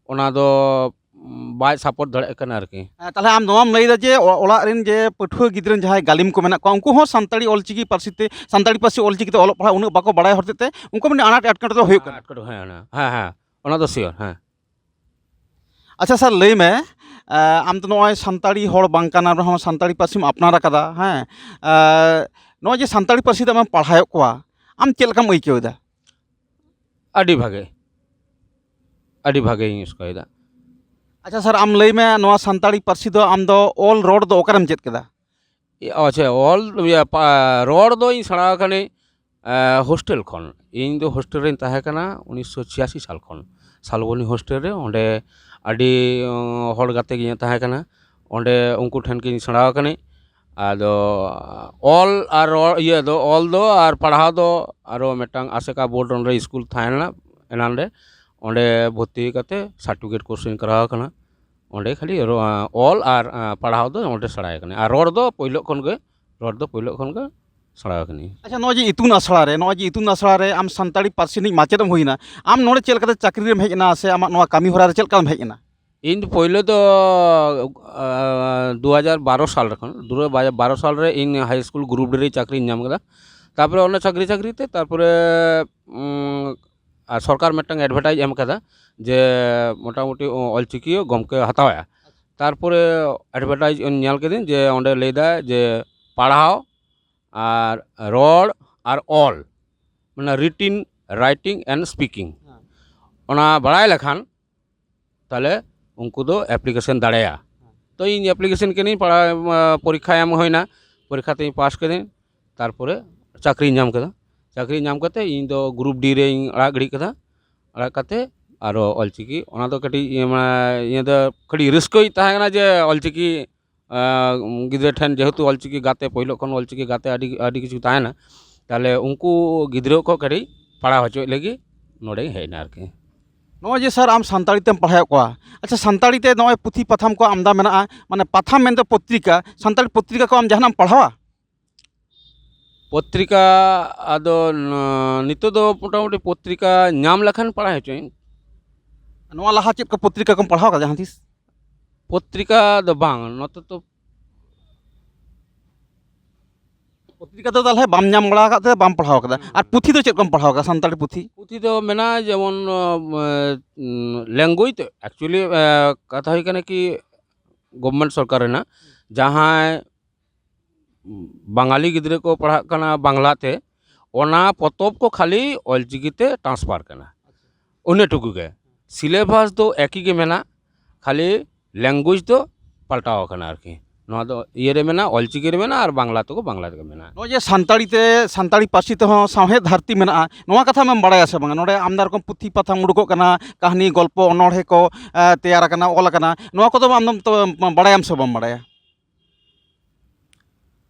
ᱚᱱᱟ ᱫᱚ, ᱩᱸ, ᱵᱟᱭ ᱥᱟᱯᱳᱨᱴ ᱫᱟᱲᱮᱭᱟᱜ ᱠᱟᱱᱟ ᱟᱨᱠᱤ᱾ ᱦᱮᱸ, ᱛᱟᱦᱞᱮ ᱟᱢ ᱱᱚᱣᱟᱢ ᱞᱟᱹᱭᱫᱟ ᱡᱮ ᱚ-, ᱚᱲᱟᱜ ᱨᱮᱱ ᱡᱮ ᱯᱟᱹᱴᱷᱩᱣᱟᱹ ᱜᱤᱫᱽᱨᱟᱹ ᱡᱟᱦᱟᱸᱭ ᱜᱟᱹᱞᱤᱢ ᱠᱚ ᱢᱮᱱᱟᱜ ᱠᱚᱣᱟ, ᱩᱱᱠᱩ ᱦᱚᱸ ᱥᱟᱱᱛᱟᱲᱤ ᱚᱞᱪᱤᱠᱤ ᱯᱟᱹᱨᱥᱤ ᱛᱮ, ᱥᱟᱱᱛᱟᱲᱤ ᱯᱟᱹᱨᱥᱤ ᱚᱞᱪᱤᱠᱤ ᱛᱮ ᱚᱞᱚᱜ ᱯᱟᱲᱦᱟᱜ ᱩᱱᱟᱹᱜ ᱵᱟᱠᱚ ᱵᱟᱲᱟᱭ ᱦᱚᱛᱮᱡ ᱛᱮ ᱩᱱᱠᱩ ᱢᱤᱫᱴᱮᱱ ᱟᱱᱟᱴ ᱮᱴᱠᱮᱴᱚᱬᱮ ᱫᱚ ᱦᱩᱭᱩᱜ ᱠᱟᱱᱟ᱾ ᱮᱴᱠᱮᱴᱚᱬᱮ ᱦᱩᱭᱩᱜ ᱠᱟᱱᱟ᱾ ᱦᱮᱸ, ᱦᱮᱸ, ᱦᱮᱸ, ᱦᱮᱸ, ᱚᱱᱟ ᱫᱚ ᱥᱤᱭᱳᱨ, ᱦᱮᱸ᱾ ᱟᱪᱪᱷᱟ ᱥᱟᱨ, ᱞᱟᱹᱭ ᱢᱮ, ᱮ, ᱟᱢ ᱫᱚ ᱱᱚᱜᱼᱚᱭ ᱥᱟᱱᱛᱟᱲᱤ ᱦᱚᱲ ᱵᱟᱝ ᱠᱟᱱᱟ ᱨᱮᱦᱚᱸ ᱥᱟᱱᱛᱟᱲᱤ ᱯᱟᱹᱨᱥᱤᱢ ᱟᱯᱱᱟᱨ ᱟᱠᱟᱫᱟ, ᱦᱮᱸ, ᱮ, ᱱᱚᱜᱼᱚᱭ ᱡᱮ ᱥᱟᱱᱛᱟᱲᱤ ᱯᱟᱹᱨᱥᱤ ᱛᱮ ᱟᱢᱮᱢ ᱯᱟᱲᱦᱟᱣᱮᱫ ᱠᱚᱣᱟ, ᱟᱢ ᱪᱮᱫ ᱞᱮᱠᱟᱢ ᱟᱹᱭᱠᱟᱹᱣ ᱮᱫᱟ? ᱟᱹᱰᱤ ᱵᱷᱟᱜᱮ, ᱟᱹᱰᱤ ᱵᱷᱟᱜᱮᱧ ᱤᱥᱠᱟᱹᱭᱮᱫᱟ᱾ ᱟᱪᱪᱷᱟ ᱥᱟᱨ, ᱟᱢ ᱞᱟᱹᱭ ᱢᱮ, ᱱᱚᱣᱟ ᱥᱟᱱᱛᱟᱲᱤ ᱯᱟᱹᱨᱥᱤ ᱫᱚ ᱟᱢ ᱫᱚ ᱚᱞ ᱨᱚᱲ ᱫᱚ ᱚᱠᱟᱨᱮᱢ ᱪᱮᱫ ᱠᱮᱫᱟ? ᱟᱪᱪᱷᱟ, ᱚᱞ, ᱤᱭᱟᱹ, ᱯᱟ-, ᱨᱚᱲ ᱫᱚ ᱤᱧ ᱥᱮᱬᱟ ᱟᱠᱟᱱᱟᱹᱧ, ᱮ, ᱦᱳᱥᱴᱮᱞ ᱠᱷᱚᱱ᱾ ᱤᱧ ᱫᱚ ᱦᱳᱥᱴᱮᱞ ᱨᱮᱧ ᱛᱟᱦᱮᱸ ᱠᱟᱱᱟ ᱩᱱᱤᱥᱥᱚ ᱪᱷᱤᱭᱟᱥᱤ ᱥᱟᱞ ᱠᱷᱚᱱ, ᱥᱟᱞᱵᱚᱱᱤ ᱦᱳᱥᱴᱮᱞ ᱨᱮ᱾ ᱚᱸᱰᱮ ᱟᱹᱰᱤ, ᱚ, ᱦᱚᱲ ᱜᱟᱛᱮ ᱜᱤᱧ ᱛᱟᱦᱮᱸ ᱠᱟᱱᱟ᱾ ᱚᱸᱰᱮ ᱩᱱᱠᱩ ᱴᱷᱮᱱ ᱜᱤᱧ ᱥᱮᱬᱟ ᱟᱠᱟᱱᱟᱹᱧ᱾ ᱟᱫᱚ ᱚᱞ ᱟᱨ ᱨᱚᱲ, ᱤᱭᱟᱹ ᱫᱚ, ᱚᱞ ᱫᱚ ᱟᱨ ᱯᱟᱲᱦᱟᱣ ᱫᱚ ᱟᱨᱚ ᱢᱤᱫᱴᱟᱝ ᱟᱥᱮᱠᱟ ᱵᱳᱨᱰ ᱚᱸᱰᱮ ᱥᱠᱩᱞ ᱛᱟᱦᱮᱸ ᱞᱮᱱᱟ ᱮᱱᱟᱱ ᱨᱮ, ᱚᱸᱰᱮ ᱵᱷᱚᱨᱛᱤ ᱠᱟᱛᱮ ᱥᱟᱨᱴᱤᱯᱷᱤᱠᱮᱴ ᱠᱳᱨᱥ ᱤᱧ ᱠᱚᱨᱟᱣ ᱠᱟᱱᱟ᱾ ᱚᱸᱰᱮ ᱠᱷᱟᱹᱞᱤ ᱨᱚ-, ᱚᱞ ᱟᱨ, ᱟ, ᱯᱟᱲᱦᱟᱣ ᱫᱚ ᱚᱸᱰᱮ ᱥᱮᱬᱟᱭ ᱠᱟᱱᱟ᱾ ᱟᱨ ᱨᱚᱲ ᱫᱚ ᱯᱳᱭᱞᱳ ᱠᱷᱚᱱ ᱜᱮ, ᱨᱚᱲ ᱫᱚ ᱯᱳᱭᱞᱳ ᱠᱷᱚᱱ ᱜᱮ ᱥᱮᱬᱟ ᱟᱠᱟᱱᱟᱹᱧ᱾ ᱟᱪᱪᱷᱟ, ᱱᱚᱜᱼᱚᱭ ᱡᱮ ᱤᱛᱩᱱ ᱟᱥᱲᱟ ᱨᱮ, ᱱᱚᱜᱼᱚᱭ ᱡᱮ ᱤᱛᱩᱱ ᱟᱥᱲᱟ ᱨᱮ ᱟᱢ ᱥᱟᱱᱛᱟᱲᱤ ᱯᱟᱹᱨᱥᱤ ᱨᱤᱱᱤᱡ ᱢᱟᱪᱮᱫ ᱮᱢ ᱦᱩᱭᱱᱟ, ᱟᱢ ᱱᱚᱰᱮ ᱪᱮᱫ ᱞᱮᱠᱟᱛᱮ ᱪᱟᱹᱠᱨᱤ ᱨᱮᱢ ᱦᱮᱡ ᱮᱱᱟ ᱥᱮ ᱟᱢᱟᱜ ᱱᱚᱣᱟ ᱠᱟᱹᱢᱤ ᱦᱚᱨᱟ ᱨᱮ ᱪᱮᱫ ᱞᱮᱠᱟᱢ ᱦᱮᱡ ᱮᱱᱟ? ᱤᱧ ᱫᱚ ᱯᱳᱭᱞᱳ ᱫᱚ, ᱟ, ᱫᱩ ᱦᱟᱡᱟᱨ ᱵᱟᱨᱚ ᱥᱟᱞ ᱨᱮ ᱠᱷᱚᱱ, ᱫᱩ ᱦᱟᱡᱟᱨ ᱵᱟᱨᱚ ᱥᱟᱞ ᱨᱮ ᱤᱧ ᱦᱟᱭ ᱥᱠᱩᱞ ᱜᱨᱩᱯ ᱰᱤ ᱨᱮ ᱪᱟᱹᱠᱨᱤᱧ ᱧᱟᱢ ᱠᱮᱫᱟ᱾ ᱛᱟᱨᱯᱚᱨᱮ ᱚᱱᱟ ᱪᱟᱹᱠᱨᱤ, ᱪᱟᱹᱠᱨᱤ ᱛᱮ ᱛᱟᱨᱯᱚᱨᱮ, ᱩᱸ, ᱟᱨ ᱥᱚᱨᱠᱟᱨ ᱢᱤᱫᱴᱟᱝ ᱮᱰᱵᱷᱮᱴᱟᱭᱤᱡᱽ ᱮᱢ ᱠᱟᱫᱟ ᱡᱮ ᱢᱚᱴᱟᱢᱩᱴᱤ ᱚᱞᱪᱤᱠᱤ ᱜᱚᱢᱠᱮ ᱦᱟᱛᱟᱣᱮᱜᱼᱟ᱾ ᱛᱟᱨᱯᱚᱨᱮ ᱮᱰᱵᱷᱮᱴᱟᱭᱤᱡᱽ ᱧᱮᱞ ᱠᱤᱫᱟᱹᱧ ᱡᱮ ᱚᱸᱰᱮ ᱞᱟᱹᱭᱫᱟ ᱡᱮ ᱯᱟᱲᱦᱟᱣ ᱟᱨ ᱨᱚᱲ ᱟᱨ ᱚᱞ, ᱢᱟᱱᱮ written, writing and speaking, ᱦᱮᱸ᱾ ᱚᱱᱟ ᱵᱟᱲᱟᱭ ᱞᱮᱠᱷᱟᱱ ᱛᱟᱦᱞᱮ ᱩᱱᱠᱩ ᱫᱚ ᱮᱯᱞᱤᱠᱮᱥᱚᱱ ᱫᱟᱲᱮᱭᱟᱜᱼᱟ᱾ ᱛᱚ ᱤᱧ ᱮᱯᱞᱤᱠᱮᱥᱚᱱ ᱠᱟᱹᱱᱟᱹᱧ, ᱯᱟᱲᱦᱟᱣ, ᱯᱚᱨᱤᱠᱠᱷᱟ ᱮᱢ ᱦᱩᱭᱱᱟ, ᱯᱚᱨᱤᱠᱠᱷᱟ ᱛᱮᱧ ᱯᱟᱥ ᱠᱮᱫᱟᱹᱧ, ᱛᱟᱨᱯᱚᱨᱮ ᱪᱟᱹᱠᱨᱤᱧ ᱧᱟᱢ ᱠᱮᱫᱟ᱾ ᱪᱟᱹᱠᱨᱤ ᱧᱟᱢ ᱠᱟᱛᱮ ᱤᱧ ᱫᱚ ᱜᱨᱩᱯ ᱰᱤ ᱨᱮᱧ ᱟᱲᱟᱜ ᱜᱤᱰᱤ ᱠᱮᱫᱟ᱾ ᱟᱲᱟᱜ ᱠᱟᱛᱮ ᱟᱨᱚ ᱚᱞᱪᱤᱠᱤ, ᱚᱱᱟ ᱫᱚ ᱠᱟᱹᱴᱤᱡ, ᱤᱭᱟᱹ, ᱢᱟᱱᱮ, ᱤᱧᱟᱹᱜ ᱫᱚ ᱠᱟᱹᱴᱤᱡ ᱨᱟᱹᱥᱠᱟᱹᱧ ᱛᱟᱦᱮᱸ ᱠᱟᱱᱟ ᱡᱮ ᱚᱞᱪᱤᱠᱤ, ᱟᱸ, ᱜᱤᱫᱽᱨᱟᱹ ᱴᱷᱮᱱ ᱡᱮᱦᱮᱛᱩ ᱚᱞᱪᱤᱠᱤ ᱜᱟᱛᱮ, ᱯᱳᱭᱞᱳ ᱠᱷᱚᱱ ᱚᱞᱪᱤᱠᱤ ᱜᱟᱛᱮ ᱟᱹᱰᱤ, ᱟᱹᱰᱤ ᱠᱤᱪᱷᱩ ᱛᱟᱦᱮᱱᱟ, ᱛᱟᱦᱞᱮ ᱩᱱᱠᱩ ᱜᱤᱫᱽᱨᱟᱹ ᱠᱚ ᱠᱟᱹᱴᱤᱡ ᱯᱟᱲᱦᱟᱣ ᱦᱚᱪᱚᱭᱮᱫ ᱞᱟᱹᱜᱤᱫ ᱱᱚᱰᱮᱧ ᱦᱮᱡ ᱮᱱᱟ ᱟᱨᱠᱤ᱾ ᱱᱚᱜᱼᱚᱭ ᱡᱮ ᱥᱟᱨ ᱟᱢ ᱥᱟᱱᱛᱟᱲᱤ ᱛᱮᱢ ᱯᱟᱲᱦᱟᱣᱮᱫ ᱠᱚᱣᱟ, ᱟᱪᱪᱷᱟ, ᱥᱟᱱᱛᱟᱲᱤ ᱛᱮ ᱱᱚᱜᱼᱚᱭ ᱯᱩᱛᱷᱤ ᱯᱟᱛᱷᱟᱢ ᱠᱚ ᱟᱢᱫᱟ ᱢᱮᱱᱟᱜᱼᱟ, ᱢᱟᱱᱮ ᱯᱟᱛᱷᱟᱢ ᱢᱮᱱᱫᱚ ᱯᱚᱛᱨᱤᱠᱟ, ᱥᱟᱱᱛᱟᱲᱤ ᱯᱚᱛᱨᱤᱠᱟ ᱠᱚ ᱟᱢ ᱡᱟᱦᱟᱱᱟᱜ ᱮᱢ ᱯᱟᱲᱦᱟᱣᱟ? ᱯᱚᱛᱨᱤᱠᱟ, ᱟᱫᱚ ᱱ-, ᱱᱤᱛᱚᱜ ᱫᱚ ᱢᱚᱴᱟᱢᱩᱴᱤ ᱯᱚᱛᱨᱤᱠᱟ ᱧᱟᱢ ᱞᱮᱠᱷᱟᱱ ᱯᱟᱲᱦᱟᱣ ᱦᱚᱪᱚᱭᱟᱹᱧ᱾ ᱱᱚᱣᱟ ᱞᱟᱦᱟ ᱪᱮᱫ ᱠᱚ ᱯᱚᱛᱨᱤᱠᱟ ᱠᱚᱢ ᱯᱟᱲᱦᱟᱣ ᱠᱟᱫᱟ ᱡᱟᱦᱟᱸ ᱛᱤᱥ? ᱯᱚᱛᱨᱤᱠᱟ ᱫᱚ ᱵᱟᱝ, ᱱᱚᱛᱮ ᱛᱚ ᱯᱚᱛᱨᱤᱠᱟ ᱫᱚ ᱛᱟᱦᱚᱞᱮ ᱵᱟᱢ ᱧᱟᱢ ᱵᱟᱲᱟ ᱟᱠᱟᱫ ᱛᱮ ᱵᱟᱢ ᱯᱟᱲᱦᱟᱣ ᱠᱟᱫᱟ᱾ ᱦᱩᱸ᱾ ᱟᱨ ᱯᱩᱛᱷᱤ ᱫᱚ ᱪᱮᱫ ᱠᱚᱢ ᱯᱟᱲᱦᱟᱣ ᱠᱟᱫᱟ, ᱥᱟᱱᱛᱟᱲᱤ ᱯᱩᱛᱷᱤ? ᱯᱩᱛᱷᱤ ᱫᱚ ᱢᱮᱱᱟᱜᱼᱟ, ᱡᱮᱢᱚᱱ, ᱟᱸ, language ᱛᱮ, actually, ᱟᱸ, ᱠᱟᱛᱷᱟ ᱦᱩᱭ ᱠᱟᱱᱟ ᱠᱤ, ᱜᱚᱵᱷᱢᱮᱱᱴ ᱥᱚᱨᱠᱟᱨ ᱨᱮᱱᱟᱜ ᱡᱟᱦᱟᱸᱭ ᱵᱟᱝᱟᱞᱤ ᱜᱤᱫᱽᱨᱟᱹ ᱠᱚ ᱯᱟᱲᱦᱟᱜ ᱠᱟᱱᱟ ᱵᱟᱝᱞᱟ ᱛᱮ, ᱚᱱᱟ ᱯᱚᱛᱚᱵ ᱠᱚ ᱠᱷᱟᱹᱞᱤ ᱚᱞᱪᱤᱠᱤ ᱛᱮ transfer ᱠᱟᱱᱟ, ᱩᱱᱟᱹᱜ ᱴᱩᱠᱩ ᱜᱮ᱾ ᱥᱤᱞᱮᱵᱟᱥ ᱫᱚ ᱮᱠᱤ ᱜᱮ ᱢᱮᱱᱟᱜᱼᱟ, ᱠᱷᱟᱹᱞᱤ ᱞᱮᱝᱜᱩᱭᱮᱡᱽ ᱫᱚ ᱯᱟᱞᱴᱟᱣ ᱟᱠᱟᱱᱟ ᱟᱨᱠᱤ᱾ ᱱᱚᱣᱟ ᱫᱚ ᱤᱭᱟᱹ ᱨᱮ ᱢᱮᱱᱟᱜᱼᱟ, ᱚᱞᱪᱤᱠᱤ ᱨᱮ ᱢᱮᱱᱟᱜᱼᱟ, ᱟᱨ ᱵᱟᱝᱞᱟ ᱛᱮᱠᱚ ᱵᱟᱝᱞᱟ ᱛᱮᱜᱮ ᱢᱮᱱᱟᱜᱼᱟ᱾ ᱱᱚᱜᱼᱚᱭ ᱡᱮ ᱥᱟᱱᱛᱟᱲᱤ ᱛᱮ, ᱥᱟᱱᱛᱟᱲᱤ ᱯᱟᱹᱨᱥᱤ ᱛᱮᱦᱚᱸ ᱥᱟᱶᱦᱮᱫ ᱫᱷᱟᱹᱨᱛᱤ ᱢᱮᱱᱟᱜᱼᱟ, ᱱᱚᱣᱟ ᱠᱟᱛᱷᱟ ᱟᱢᱮᱢ ᱵᱟᱲᱟᱭᱟ ᱥᱮ ᱵᱟᱝᱟ? ᱱᱚᱰᱮ ᱟᱢᱫᱟ ᱨᱚᱠᱚᱢ ᱯᱩᱛᱷᱤ ᱯᱟᱛᱷᱟᱢ ᱩᱰᱩᱠᱚᱜ ᱠᱟᱱᱟ, ᱠᱟᱹᱦᱱᱤ, ᱜᱚᱞᱯᱚ, ᱚᱱᱚᱬᱦᱮ ᱠᱚ, ᱮ, ᱛᱮᱭᱟᱨ ᱟᱠᱟᱱᱟ, ᱚᱞ ᱟᱠᱟᱱᱟ, ᱱᱚᱣᱟ ᱠᱚᱫᱚ ᱟᱢᱫᱚᱢ ᱛᱚ ᱵᱟᱲᱟᱭᱟᱢ ᱥᱮ ᱵᱟᱢ ᱵᱟᱲᱟᱭᱟ?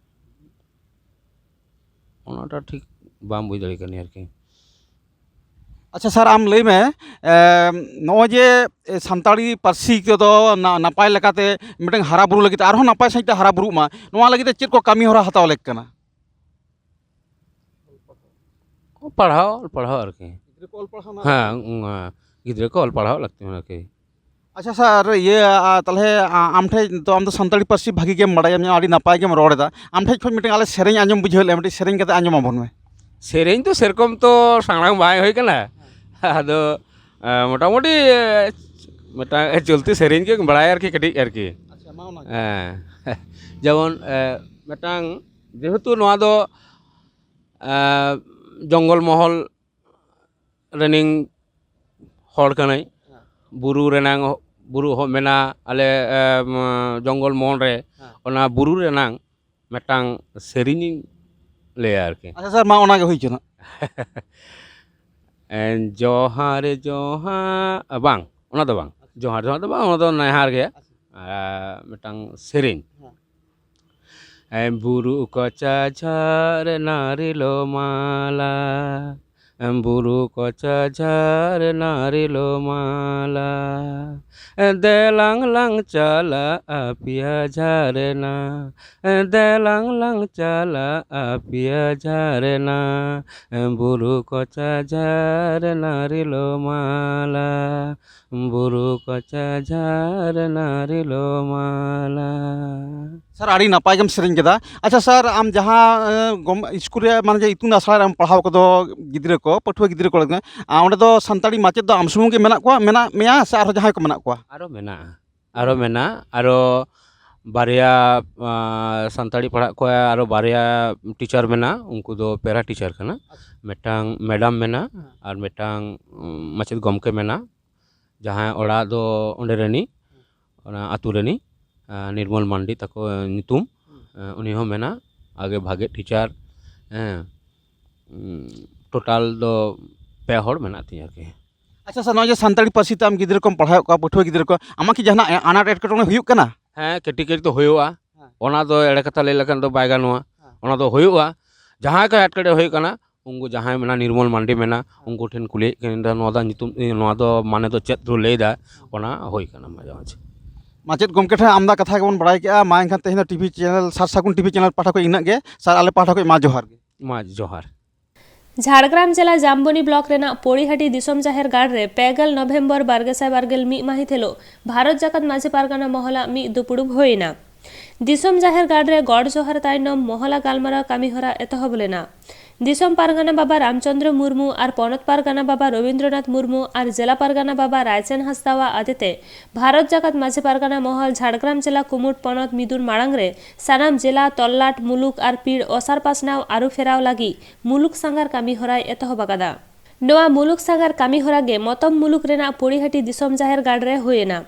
ᱚᱱᱟᱴᱟ ᱴᱷᱤᱠ ᱵᱟᱢ ᱵᱩᱡᱽ ᱫᱟᱲᱮᱭᱟᱜ ᱠᱟᱱᱟ ᱟᱨᱠᱤ᱾ ᱟᱪᱪᱷᱟ ᱥᱟᱨ, ᱟᱢ ᱞᱟᱹᱭ ᱢᱮ, ᱮᱢ, ᱱᱚᱜᱼᱚᱭ ᱡᱮ, ᱮ, ᱥᱟᱱᱛᱟᱲᱤ ᱯᱟᱹᱨᱥᱤ ᱠᱚᱫᱚ ᱱᱟ-, ᱱᱟᱯᱟᱭ ᱞᱮᱠᱟᱛᱮ ᱢᱤᱫᱴᱟᱝ ᱦᱟᱨᱟ ᱵᱩᱨᱩ ᱞᱟᱹᱜᱤᱫ ᱛᱮ, ᱟᱨᱦᱚᱸ ᱱᱟᱯᱟᱭ ᱥᱟᱺᱦᱤᱡ ᱛᱮ ᱦᱟᱨᱟ ᱵᱩᱨᱩᱜ ᱢᱟ, ᱱᱚᱣᱟ ᱞᱟᱹᱜᱤᱫ ᱛᱮ ᱪᱮᱫ ᱠᱚ ᱠᱟᱹᱢᱤ ᱦᱚᱨᱟ ᱦᱟᱛᱟᱣ ᱞᱮᱠ ᱠᱟᱱᱟ? ᱯᱟᱲᱦᱟᱣ, ᱚᱞ ᱯᱟᱲᱦᱟᱣ ᱟᱨᱠᱤ᱾ ᱜᱤᱫᱽᱨᱟᱹ ᱠᱚ ᱚᱞ ᱯᱟᱲᱦᱟᱣ ᱢᱟ ᱦᱮᱸ, ᱩᱸ, ᱜᱤᱫᱽᱨᱟᱹ ᱠᱚ ᱚᱞ ᱯᱟᱲᱦᱟᱣ ᱞᱟᱹᱠᱛᱤ ᱢᱮᱱᱟᱜᱼᱟ ᱟᱨᱠᱤ᱾ ᱟᱪᱪᱷᱟ ᱥᱟᱨ, ᱤᱭᱟᱹ, ᱟ, ᱛᱟᱦᱞᱮ, ᱟ, ᱟᱢ ᱴᱷᱮᱱ ᱫᱚ, ᱟᱢ ᱫᱚ ᱥᱟᱱᱛᱟᱲᱤ ᱯᱟᱹᱨᱥᱤ ᱵᱷᱟᱹᱜᱤ ᱜᱮᱢ ᱵᱟᱲᱟᱭᱟ, ᱟᱹᱰᱤ ᱱᱟᱯᱟᱭ ᱜᱮᱢ ᱨᱚᱲ ᱮᱫᱟ᱾ ᱟᱢ ᱴᱷᱮᱱ ᱠᱷᱚᱱ ᱢᱤᱫᱴᱮᱱ ᱟᱞᱮ ᱥᱮᱨᱮᱧ ᱟᱸᱡᱚᱢ ᱵᱩᱡᱷᱟᱹᱣ ᱞᱮ, ᱢᱤᱫᱴᱮᱱ ᱥᱮᱨᱮᱧ ᱠᱟᱛᱮ ᱟᱸᱡᱚᱢ ᱟᱵᱚᱱ ᱢᱮ᱾ ᱥᱮᱨᱮᱧ ᱫᱚ ᱥᱮᱨᱚᱠᱚᱢ ᱛᱚ ᱥᱮᱬᱟ ᱵᱟᱝ ᱦᱩᱭ ᱠᱟᱱᱟ, ᱟᱫᱚ, ᱟ, ᱢᱚᱴᱟᱢᱩᱴᱤ, ᱮ, ᱢᱤᱫᱴᱟᱝ ᱪᱚᱞᱛᱤ ᱥᱮᱨᱮᱧ ᱜᱮ ᱵᱟᱲᱟᱭᱟ ᱟᱨᱠᱤ, ᱠᱟᱹᱴᱤᱡ ᱟᱨᱠᱤ᱾ ᱟᱪᱪᱷᱟ, ᱢᱟ ᱚᱱᱟ ᱜᱮ᱾ ᱦᱮᱸ᱾ ᱡᱮᱢᱚᱱ, ᱮ, ᱢᱤᱫᱴᱟᱝ, ᱡᱮᱦᱮᱛᱩ ᱱᱚᱣᱟ ᱫᱚ, ᱮ, ᱡᱚᱝᱜᱚᱞ ᱢᱚᱦᱚᱞ ᱨᱮᱱᱤᱝ ᱦᱚᱲ ᱠᱟᱹᱱᱟᱹᱧ᱾ ᱦᱮᱸ᱾ ᱵᱩᱨᱩ ᱨᱮᱱᱟᱝ, ᱵᱩᱨᱩ ᱦᱚᱸ ᱢᱮᱱᱟᱜᱼᱟ ᱟᱞᱮ, ᱮᱢ, ᱡᱚᱝᱜᱚᱞ ᱢᱚᱦᱚᱞ ᱨᱮ᱾ ᱦᱮᱸ᱾ ᱚᱱᱟ ᱵᱩᱨᱩ ᱨᱮᱱᱟᱝ ᱢᱤᱫᱴᱟᱝ ᱥᱮᱨᱮᱧᱤᱧ ᱞᱟᱹᱭᱟ ᱟᱨᱠᱤ᱾ ᱟᱪᱪᱷᱟ ᱥᱟᱨ, ᱢᱟ ᱚᱱᱟᱜᱮ ᱦᱩᱭ ᱦᱚᱪᱚᱱᱟ᱾ ᱮ, ᱡᱚᱦᱟᱨ ᱡᱚᱦᱟᱨ, ᱵᱟᱝ, ᱚᱱᱟ ᱫᱚ ᱵᱟᱝ, ᱡᱚᱦᱟᱨ ᱡᱚᱦᱟᱨ ᱫᱚ ᱵᱟᱝ, ᱚᱱᱟ ᱫᱚ ᱱᱮᱦᱟᱨ ᱜᱮ᱾ ᱟᱪᱪᱷᱟ᱾ ᱟᱨ ᱢᱤᱫᱴᱟᱝ ᱥᱮᱨᱮᱧ᱾ ᱦᱮᱸ᱾ ᱮ, ᱵᱩᱨᱩ ᱠᱚᱪᱟ ᱡᱷᱟᱨᱱᱟ ᱨᱤᱞᱟᱹᱢᱟᱞᱟ, ᱮ, ᱵᱩᱨᱩ ᱠᱚᱪᱟ ᱡᱷᱟᱨᱱᱟ ᱨᱤᱞᱟᱹᱢᱟᱞᱟ, ᱮ, ᱫᱮᱞᱟᱝ ᱞᱟᱝ ᱪᱟᱞᱟᱜᱼᱟ ᱯᱮᱭᱟ ᱡᱷᱟᱨᱱᱟ, ᱮ, ᱫᱮᱞᱟᱝ ᱞᱟᱝ ᱪᱟᱞᱟᱜᱼᱟ ᱯᱮᱭᱟ ᱡᱷᱟᱨᱱᱟ, ᱮ, ᱵᱩᱨᱩ ᱠᱚᱪᱟ ᱡᱷᱟᱨᱱᱟ ᱨᱤᱞᱟᱹᱢᱟᱞᱟ, ᱵᱩᱨᱩ ᱠᱚᱪᱟ ᱡᱷᱟᱨᱱᱟ ᱨᱤᱞᱟᱹᱢᱟᱞᱟ᱾ ᱥᱟᱨ, ᱟᱹᱰᱤ ᱱᱟᱯᱟᱭ ᱜᱮᱢ ᱥᱮᱨᱮᱧ ᱠᱮᱫᱟ᱾ ᱟᱪᱪᱷᱟ ᱥᱟᱨ, ᱟᱢ ᱡᱟᱦᱟᱸ, ᱮ, ᱜᱚᱢ-, ᱤᱥᱠᱩᱞ ᱨᱮ, ᱢᱟᱱᱮ ᱡᱮ ᱤᱛᱩᱱ ᱟᱥᱲᱟ ᱨᱮᱢ ᱯᱟᱲᱦᱟᱣ ᱠᱚᱫᱚ ᱜᱤᱫᱽᱨᱟᱹ ᱠᱚ, ᱯᱟᱹᱴᱷᱩᱣᱟᱹ ᱜᱤᱫᱽᱨᱟᱹ ᱠᱚ ᱞᱟᱹᱜᱤᱫ, ᱟ, ᱚᱸᱰᱮ ᱫᱚ ᱥᱟᱱᱛᱟᱲᱤ ᱢᱟᱪᱮᱫ ᱫᱚ ᱟᱢ ᱥᱩᱢᱩᱝ ᱜᱮ ᱢᱮᱱᱟᱜ ᱠᱚᱣᱟ, ᱢᱮᱱᱟᱜ ᱢᱮᱭᱟ ᱥᱮ ᱟᱨᱦᱚᱸ ᱡᱟᱦᱟᱸᱭ ᱠᱚ ᱢᱮᱱᱟᱜ ᱠᱚᱣᱟ? ᱟᱨᱚ ᱢᱮᱱᱟᱜᱼᱟ, ᱟᱨᱚ ᱢᱮᱱᱟᱜᱼᱟ᱾ ᱟᱨᱚ ᱵᱟᱨᱭᱟ, ᱟ, ᱥᱟᱱᱛᱟᱲᱤ ᱯᱟᱲᱦᱟᱜ ᱠᱚᱣᱟ, ᱟᱨᱚ ᱵᱟᱨᱭᱟ ᱴᱤᱪᱟᱨ ᱢᱮᱱᱟᱜᱼᱟ, ᱩᱱᱠᱩ ᱫᱚ ᱯᱮᱨᱟ ᱴᱤᱪᱟᱨ ᱠᱟᱱᱟ᱾ ᱟᱪᱪᱷᱟ᱾ ᱢᱤᱫᱴᱟᱝ ᱢᱮᱰᱟᱢ ᱢᱮᱱᱟᱜᱼᱟ, ᱦᱮᱸ᱾ ᱟᱨ ᱢᱤᱫᱴᱟᱝ, ᱩᱢ, ᱢᱟᱪᱮᱫ ᱜᱚᱢᱠᱮ ᱢᱮᱱᱟᱜᱼᱟ᱾ ᱡᱟᱦᱟᱸᱭ ᱚᱲᱟᱜ ᱫᱚ ᱚᱸᱰᱮ ᱨᱮᱱᱤᱡ, ᱚᱱᱟ ᱟᱹᱛᱩ ᱨᱮᱱᱤᱡ, ᱟᱸ, ᱱᱤᱨᱢᱚᱞ ᱢᱟᱱᱰᱤ ᱛᱟᱠᱚ ᱧᱩᱛᱩᱢ᱾ ᱦᱩᱸ᱾ ᱟᱸ, ᱩᱱᱤ ᱦᱚᱸ ᱢᱮᱱᱟ, ᱟᱜᱮ ᱵᱷᱟᱜᱮ ᱴᱤᱪᱟᱨ, ᱦᱮᱸ, ᱩᱸ, ᱴᱳᱴᱟᱞ ᱫᱚ ᱯᱮ ᱦᱚᱲ ᱢᱮᱱᱟᱜ ᱛᱤᱧᱟᱹ ᱟᱨᱠᱤ᱾ ᱟᱪᱪᱷᱟ ᱥᱟᱨ, ᱱᱚᱜᱼᱚᱭ ᱡᱮ ᱥᱟᱱᱛᱟᱲᱤ ᱯᱟᱹᱨᱥᱤ ᱛᱮ ᱟᱢ ᱜᱤᱫᱽᱨᱟᱹ ᱠᱚᱢ ᱯᱟᱲᱦᱟᱣᱮᱫ ᱠᱚᱣᱟ, ᱯᱟᱹᱴᱷᱩᱣᱟᱹ ᱜᱤᱫᱽᱨᱟᱹ ᱠᱚ, ᱟᱢᱟᱜ ᱠᱤ ᱡᱟᱦᱟᱱᱟᱜ ᱟᱱᱟᱴ ᱮᱴᱠᱮᱴᱚᱬᱮ ᱦᱩᱭᱩᱜ ᱠᱟᱱᱟ? ᱦᱮᱸ, ᱠᱟᱹᱴᱤᱡ ᱠᱟᱹᱴᱤᱡ ᱫᱚ ᱦᱩᱭᱩᱜᱼᱟ᱾ ᱦᱮᱸ᱾ ᱚᱱᱟ ᱫᱚ ᱮᱲᱮ ᱠᱟᱛᱷᱟ ᱞᱟᱹᱭ ᱞᱮᱠᱷᱟᱱ ᱫᱚ ᱵᱟᱭ ᱜᱟᱱᱚᱜᱼᱟ᱾ ᱦᱮᱸ᱾ ᱚᱱᱟ ᱫᱚ ᱦᱩᱭᱩᱜᱼᱟ᱾ ᱡᱟᱦᱟᱸᱭ ᱠᱚ ᱮᱴᱠᱮᱴᱚᱬᱮ ᱦᱩᱭᱩᱜ ᱠᱟᱱᱟ, ᱩᱱᱠᱩ ᱡᱟᱦᱟᱸᱭ ᱢᱮᱱᱟᱜ ᱱᱤᱨᱢᱚᱞ ᱢᱟᱱᱰᱤ ᱢᱮᱱᱟᱜ, ᱩᱱᱠᱩ ᱴᱷᱮᱱ ᱠᱩᱞᱤᱭᱮᱫ ᱠᱟᱱᱟ, ᱱᱚᱣᱟ ᱫᱚ ᱧᱩᱛᱩᱢ, ᱱᱚᱣᱟ ᱫᱚ ᱢᱟᱱᱮ ᱫᱚ ᱪᱮᱫ ᱫᱷᱚᱨᱚᱱ ᱞᱟᱹᱭ ᱮᱫᱟ, ᱚᱱᱟ ᱦᱩᱭ ᱠᱟᱱᱟ ᱢᱟᱡᱷᱮ ᱢᱟᱡᱷᱮ᱾ ᱢᱟᱪᱮᱫ ᱜᱚᱢᱠᱮ ᱴᱷᱮᱱ ᱟᱢᱫᱟ ᱠᱟᱛᱷᱟ ᱜᱮᱵᱚᱱ ᱵᱟᱲᱟᱭ ᱠᱮᱜᱼᱟ᱾ ᱢᱟ ᱮᱱᱠᱷᱟᱱ ᱛᱮᱦᱮᱧ ᱫᱚ ᱴᱤᱵᱷᱤ ᱪᱮᱱᱮᱞ, ᱥᱟᱨ ᱥᱟᱹᱜᱩᱱ ᱴᱤᱵᱷᱤ ᱪᱮᱱᱮᱞ ᱯᱟᱦᱴᱟ ᱠᱷᱚᱱ ᱤᱱᱟᱹᱜ ᱜᱮ᱾ ᱥᱟᱨ, ᱟᱞᱮ ᱯᱟᱦᱴᱟ ᱠᱷᱚᱱ ᱢᱟ ᱡᱚᱦᱟᱨ ᱜᱮ᱾ ᱢᱟ ᱡᱚᱦᱟᱨ᱾ ᱡᱷᱟᱲᱜᱨᱟᱢ ᱡᱮᱞᱟ ᱡᱟᱢᱵᱚᱱᱤ ᱵᱞᱚᱠ ᱨᱮᱱᱟᱜ ᱯᱚᱲᱤᱦᱟᱹᱴᱤ ᱫᱤᱥᱚᱢ ᱡᱟᱦᱮᱨ ᱜᱟᱲ ᱨᱮ ᱯᱮ ᱜᱮᱞ ᱱᱚᱵᱷᱮᱢᱵᱚᱨ ᱵᱟᱨ ᱜᱮᱥᱟᱭ ᱵᱟᱨ ᱜᱮᱞ ᱢᱤᱫ ᱢᱟᱹᱦᱤᱛ ᱦᱤᱞᱳᱜ ᱵᱷᱟᱨᱚᱛ ᱡᱟᱠᱟᱛ ᱢᱟᱹᱡᱷᱤ ᱯᱟᱨᱜᱟᱱᱟ ᱢᱚᱦᱚᱞᱟᱜ ᱢᱤᱫ ᱫᱩᱯᱩᱲᱩᱵ ᱦᱩᱭ ᱮᱱᱟ᱾ ᱫᱤᱥᱚᱢ ᱡᱟᱦᱮᱨ ᱜᱟᱲ ᱨᱮ ᱜᱚᱰ ᱡᱚᱦᱟᱨ ᱛᱟᱭᱱᱚᱢ ᱢᱚᱦᱚᱞᱟ ᱜᱟᱞᱢᱟᱨᱟᱣ ᱠᱟᱹᱢᱤ ᱦᱚᱨᱟ ᱮᱛᱚᱦᱚᱵ ᱞᱮᱱᱟ᱾ ᱫᱤᱥᱚᱢ ᱯᱟᱨᱜᱟᱱᱟ ᱵᱟᱵᱟ ᱨᱟᱢᱪᱚᱸᱫᱽᱨᱚ ᱢᱩᱨᱢᱩ ᱟᱨ ᱯᱚᱱᱚᱛ ᱯᱟᱨᱜᱟᱱᱟ ᱵᱟᱵᱟ ᱨᱚᱵᱤᱱᱫᱨᱚᱱᱟᱛᱷ ᱢᱩᱨᱢᱩ ᱟᱨ ᱡᱮᱞᱟ ᱯᱟᱨᱜᱟᱱᱟ ᱵᱟᱵᱟ ᱨᱟᱭᱪᱟᱸᱫᱽ ᱦᱟᱸᱥᱫᱟᱣᱟᱜ ᱟᱫᱮᱛᱮ ᱵᱷᱟᱨᱚᱛ ᱡᱟᱠᱟᱛ ᱢᱟᱹᱡᱷᱤ ᱯᱟᱨᱜᱟᱱᱟ ᱢᱚᱦᱚᱞ ᱡᱷᱟᱲᱜᱨᱟᱢ ᱡᱮᱞᱟ ᱠᱩᱢᱩᱴ ᱯᱚᱱᱚᱛ ᱢᱤᱫᱩᱱ ᱢᱟᱲᱟᱝ ᱨᱮ ᱥᱟᱱᱟᱢ ᱡᱮᱞᱟ, ᱛᱚᱞᱞᱟᱴ, ᱢᱩᱞᱩᱠ ᱟᱨ ᱯᱤᱲ ᱚᱥᱟᱨ ᱯᱟᱥᱱᱟᱣ ᱟᱹᱨᱩ ᱯᱷᱮᱨᱟᱣ ᱞᱟᱹᱜᱤᱫ ᱢᱩᱞᱩᱠ ᱥᱟᱸᱜᱷᱟᱨ ᱠᱟᱹᱢᱤ ᱦᱚᱨᱟᱭ ᱮᱛᱚᱦᱚᱵ ᱟᱠᱟᱫᱟ᱾ ᱱᱚᱣᱟ ᱢᱩᱞᱩᱠ ᱥᱟᱸᱜᱷᱟᱨ ᱠᱟᱹᱢᱤ ᱦᱚᱨᱟ ᱜᱮ ᱢᱚᱛᱚᱢ ᱢᱩᱞᱩᱠ ᱨᱮᱱᱟᱜ ᱯᱚᱲᱤᱦᱟᱹᱴᱤ ᱫᱤᱥᱚᱢ ᱡᱟᱦᱮᱨ ᱜᱟᱲ ᱨᱮ ᱦᱩᱭ ᱮᱱᱟ᱾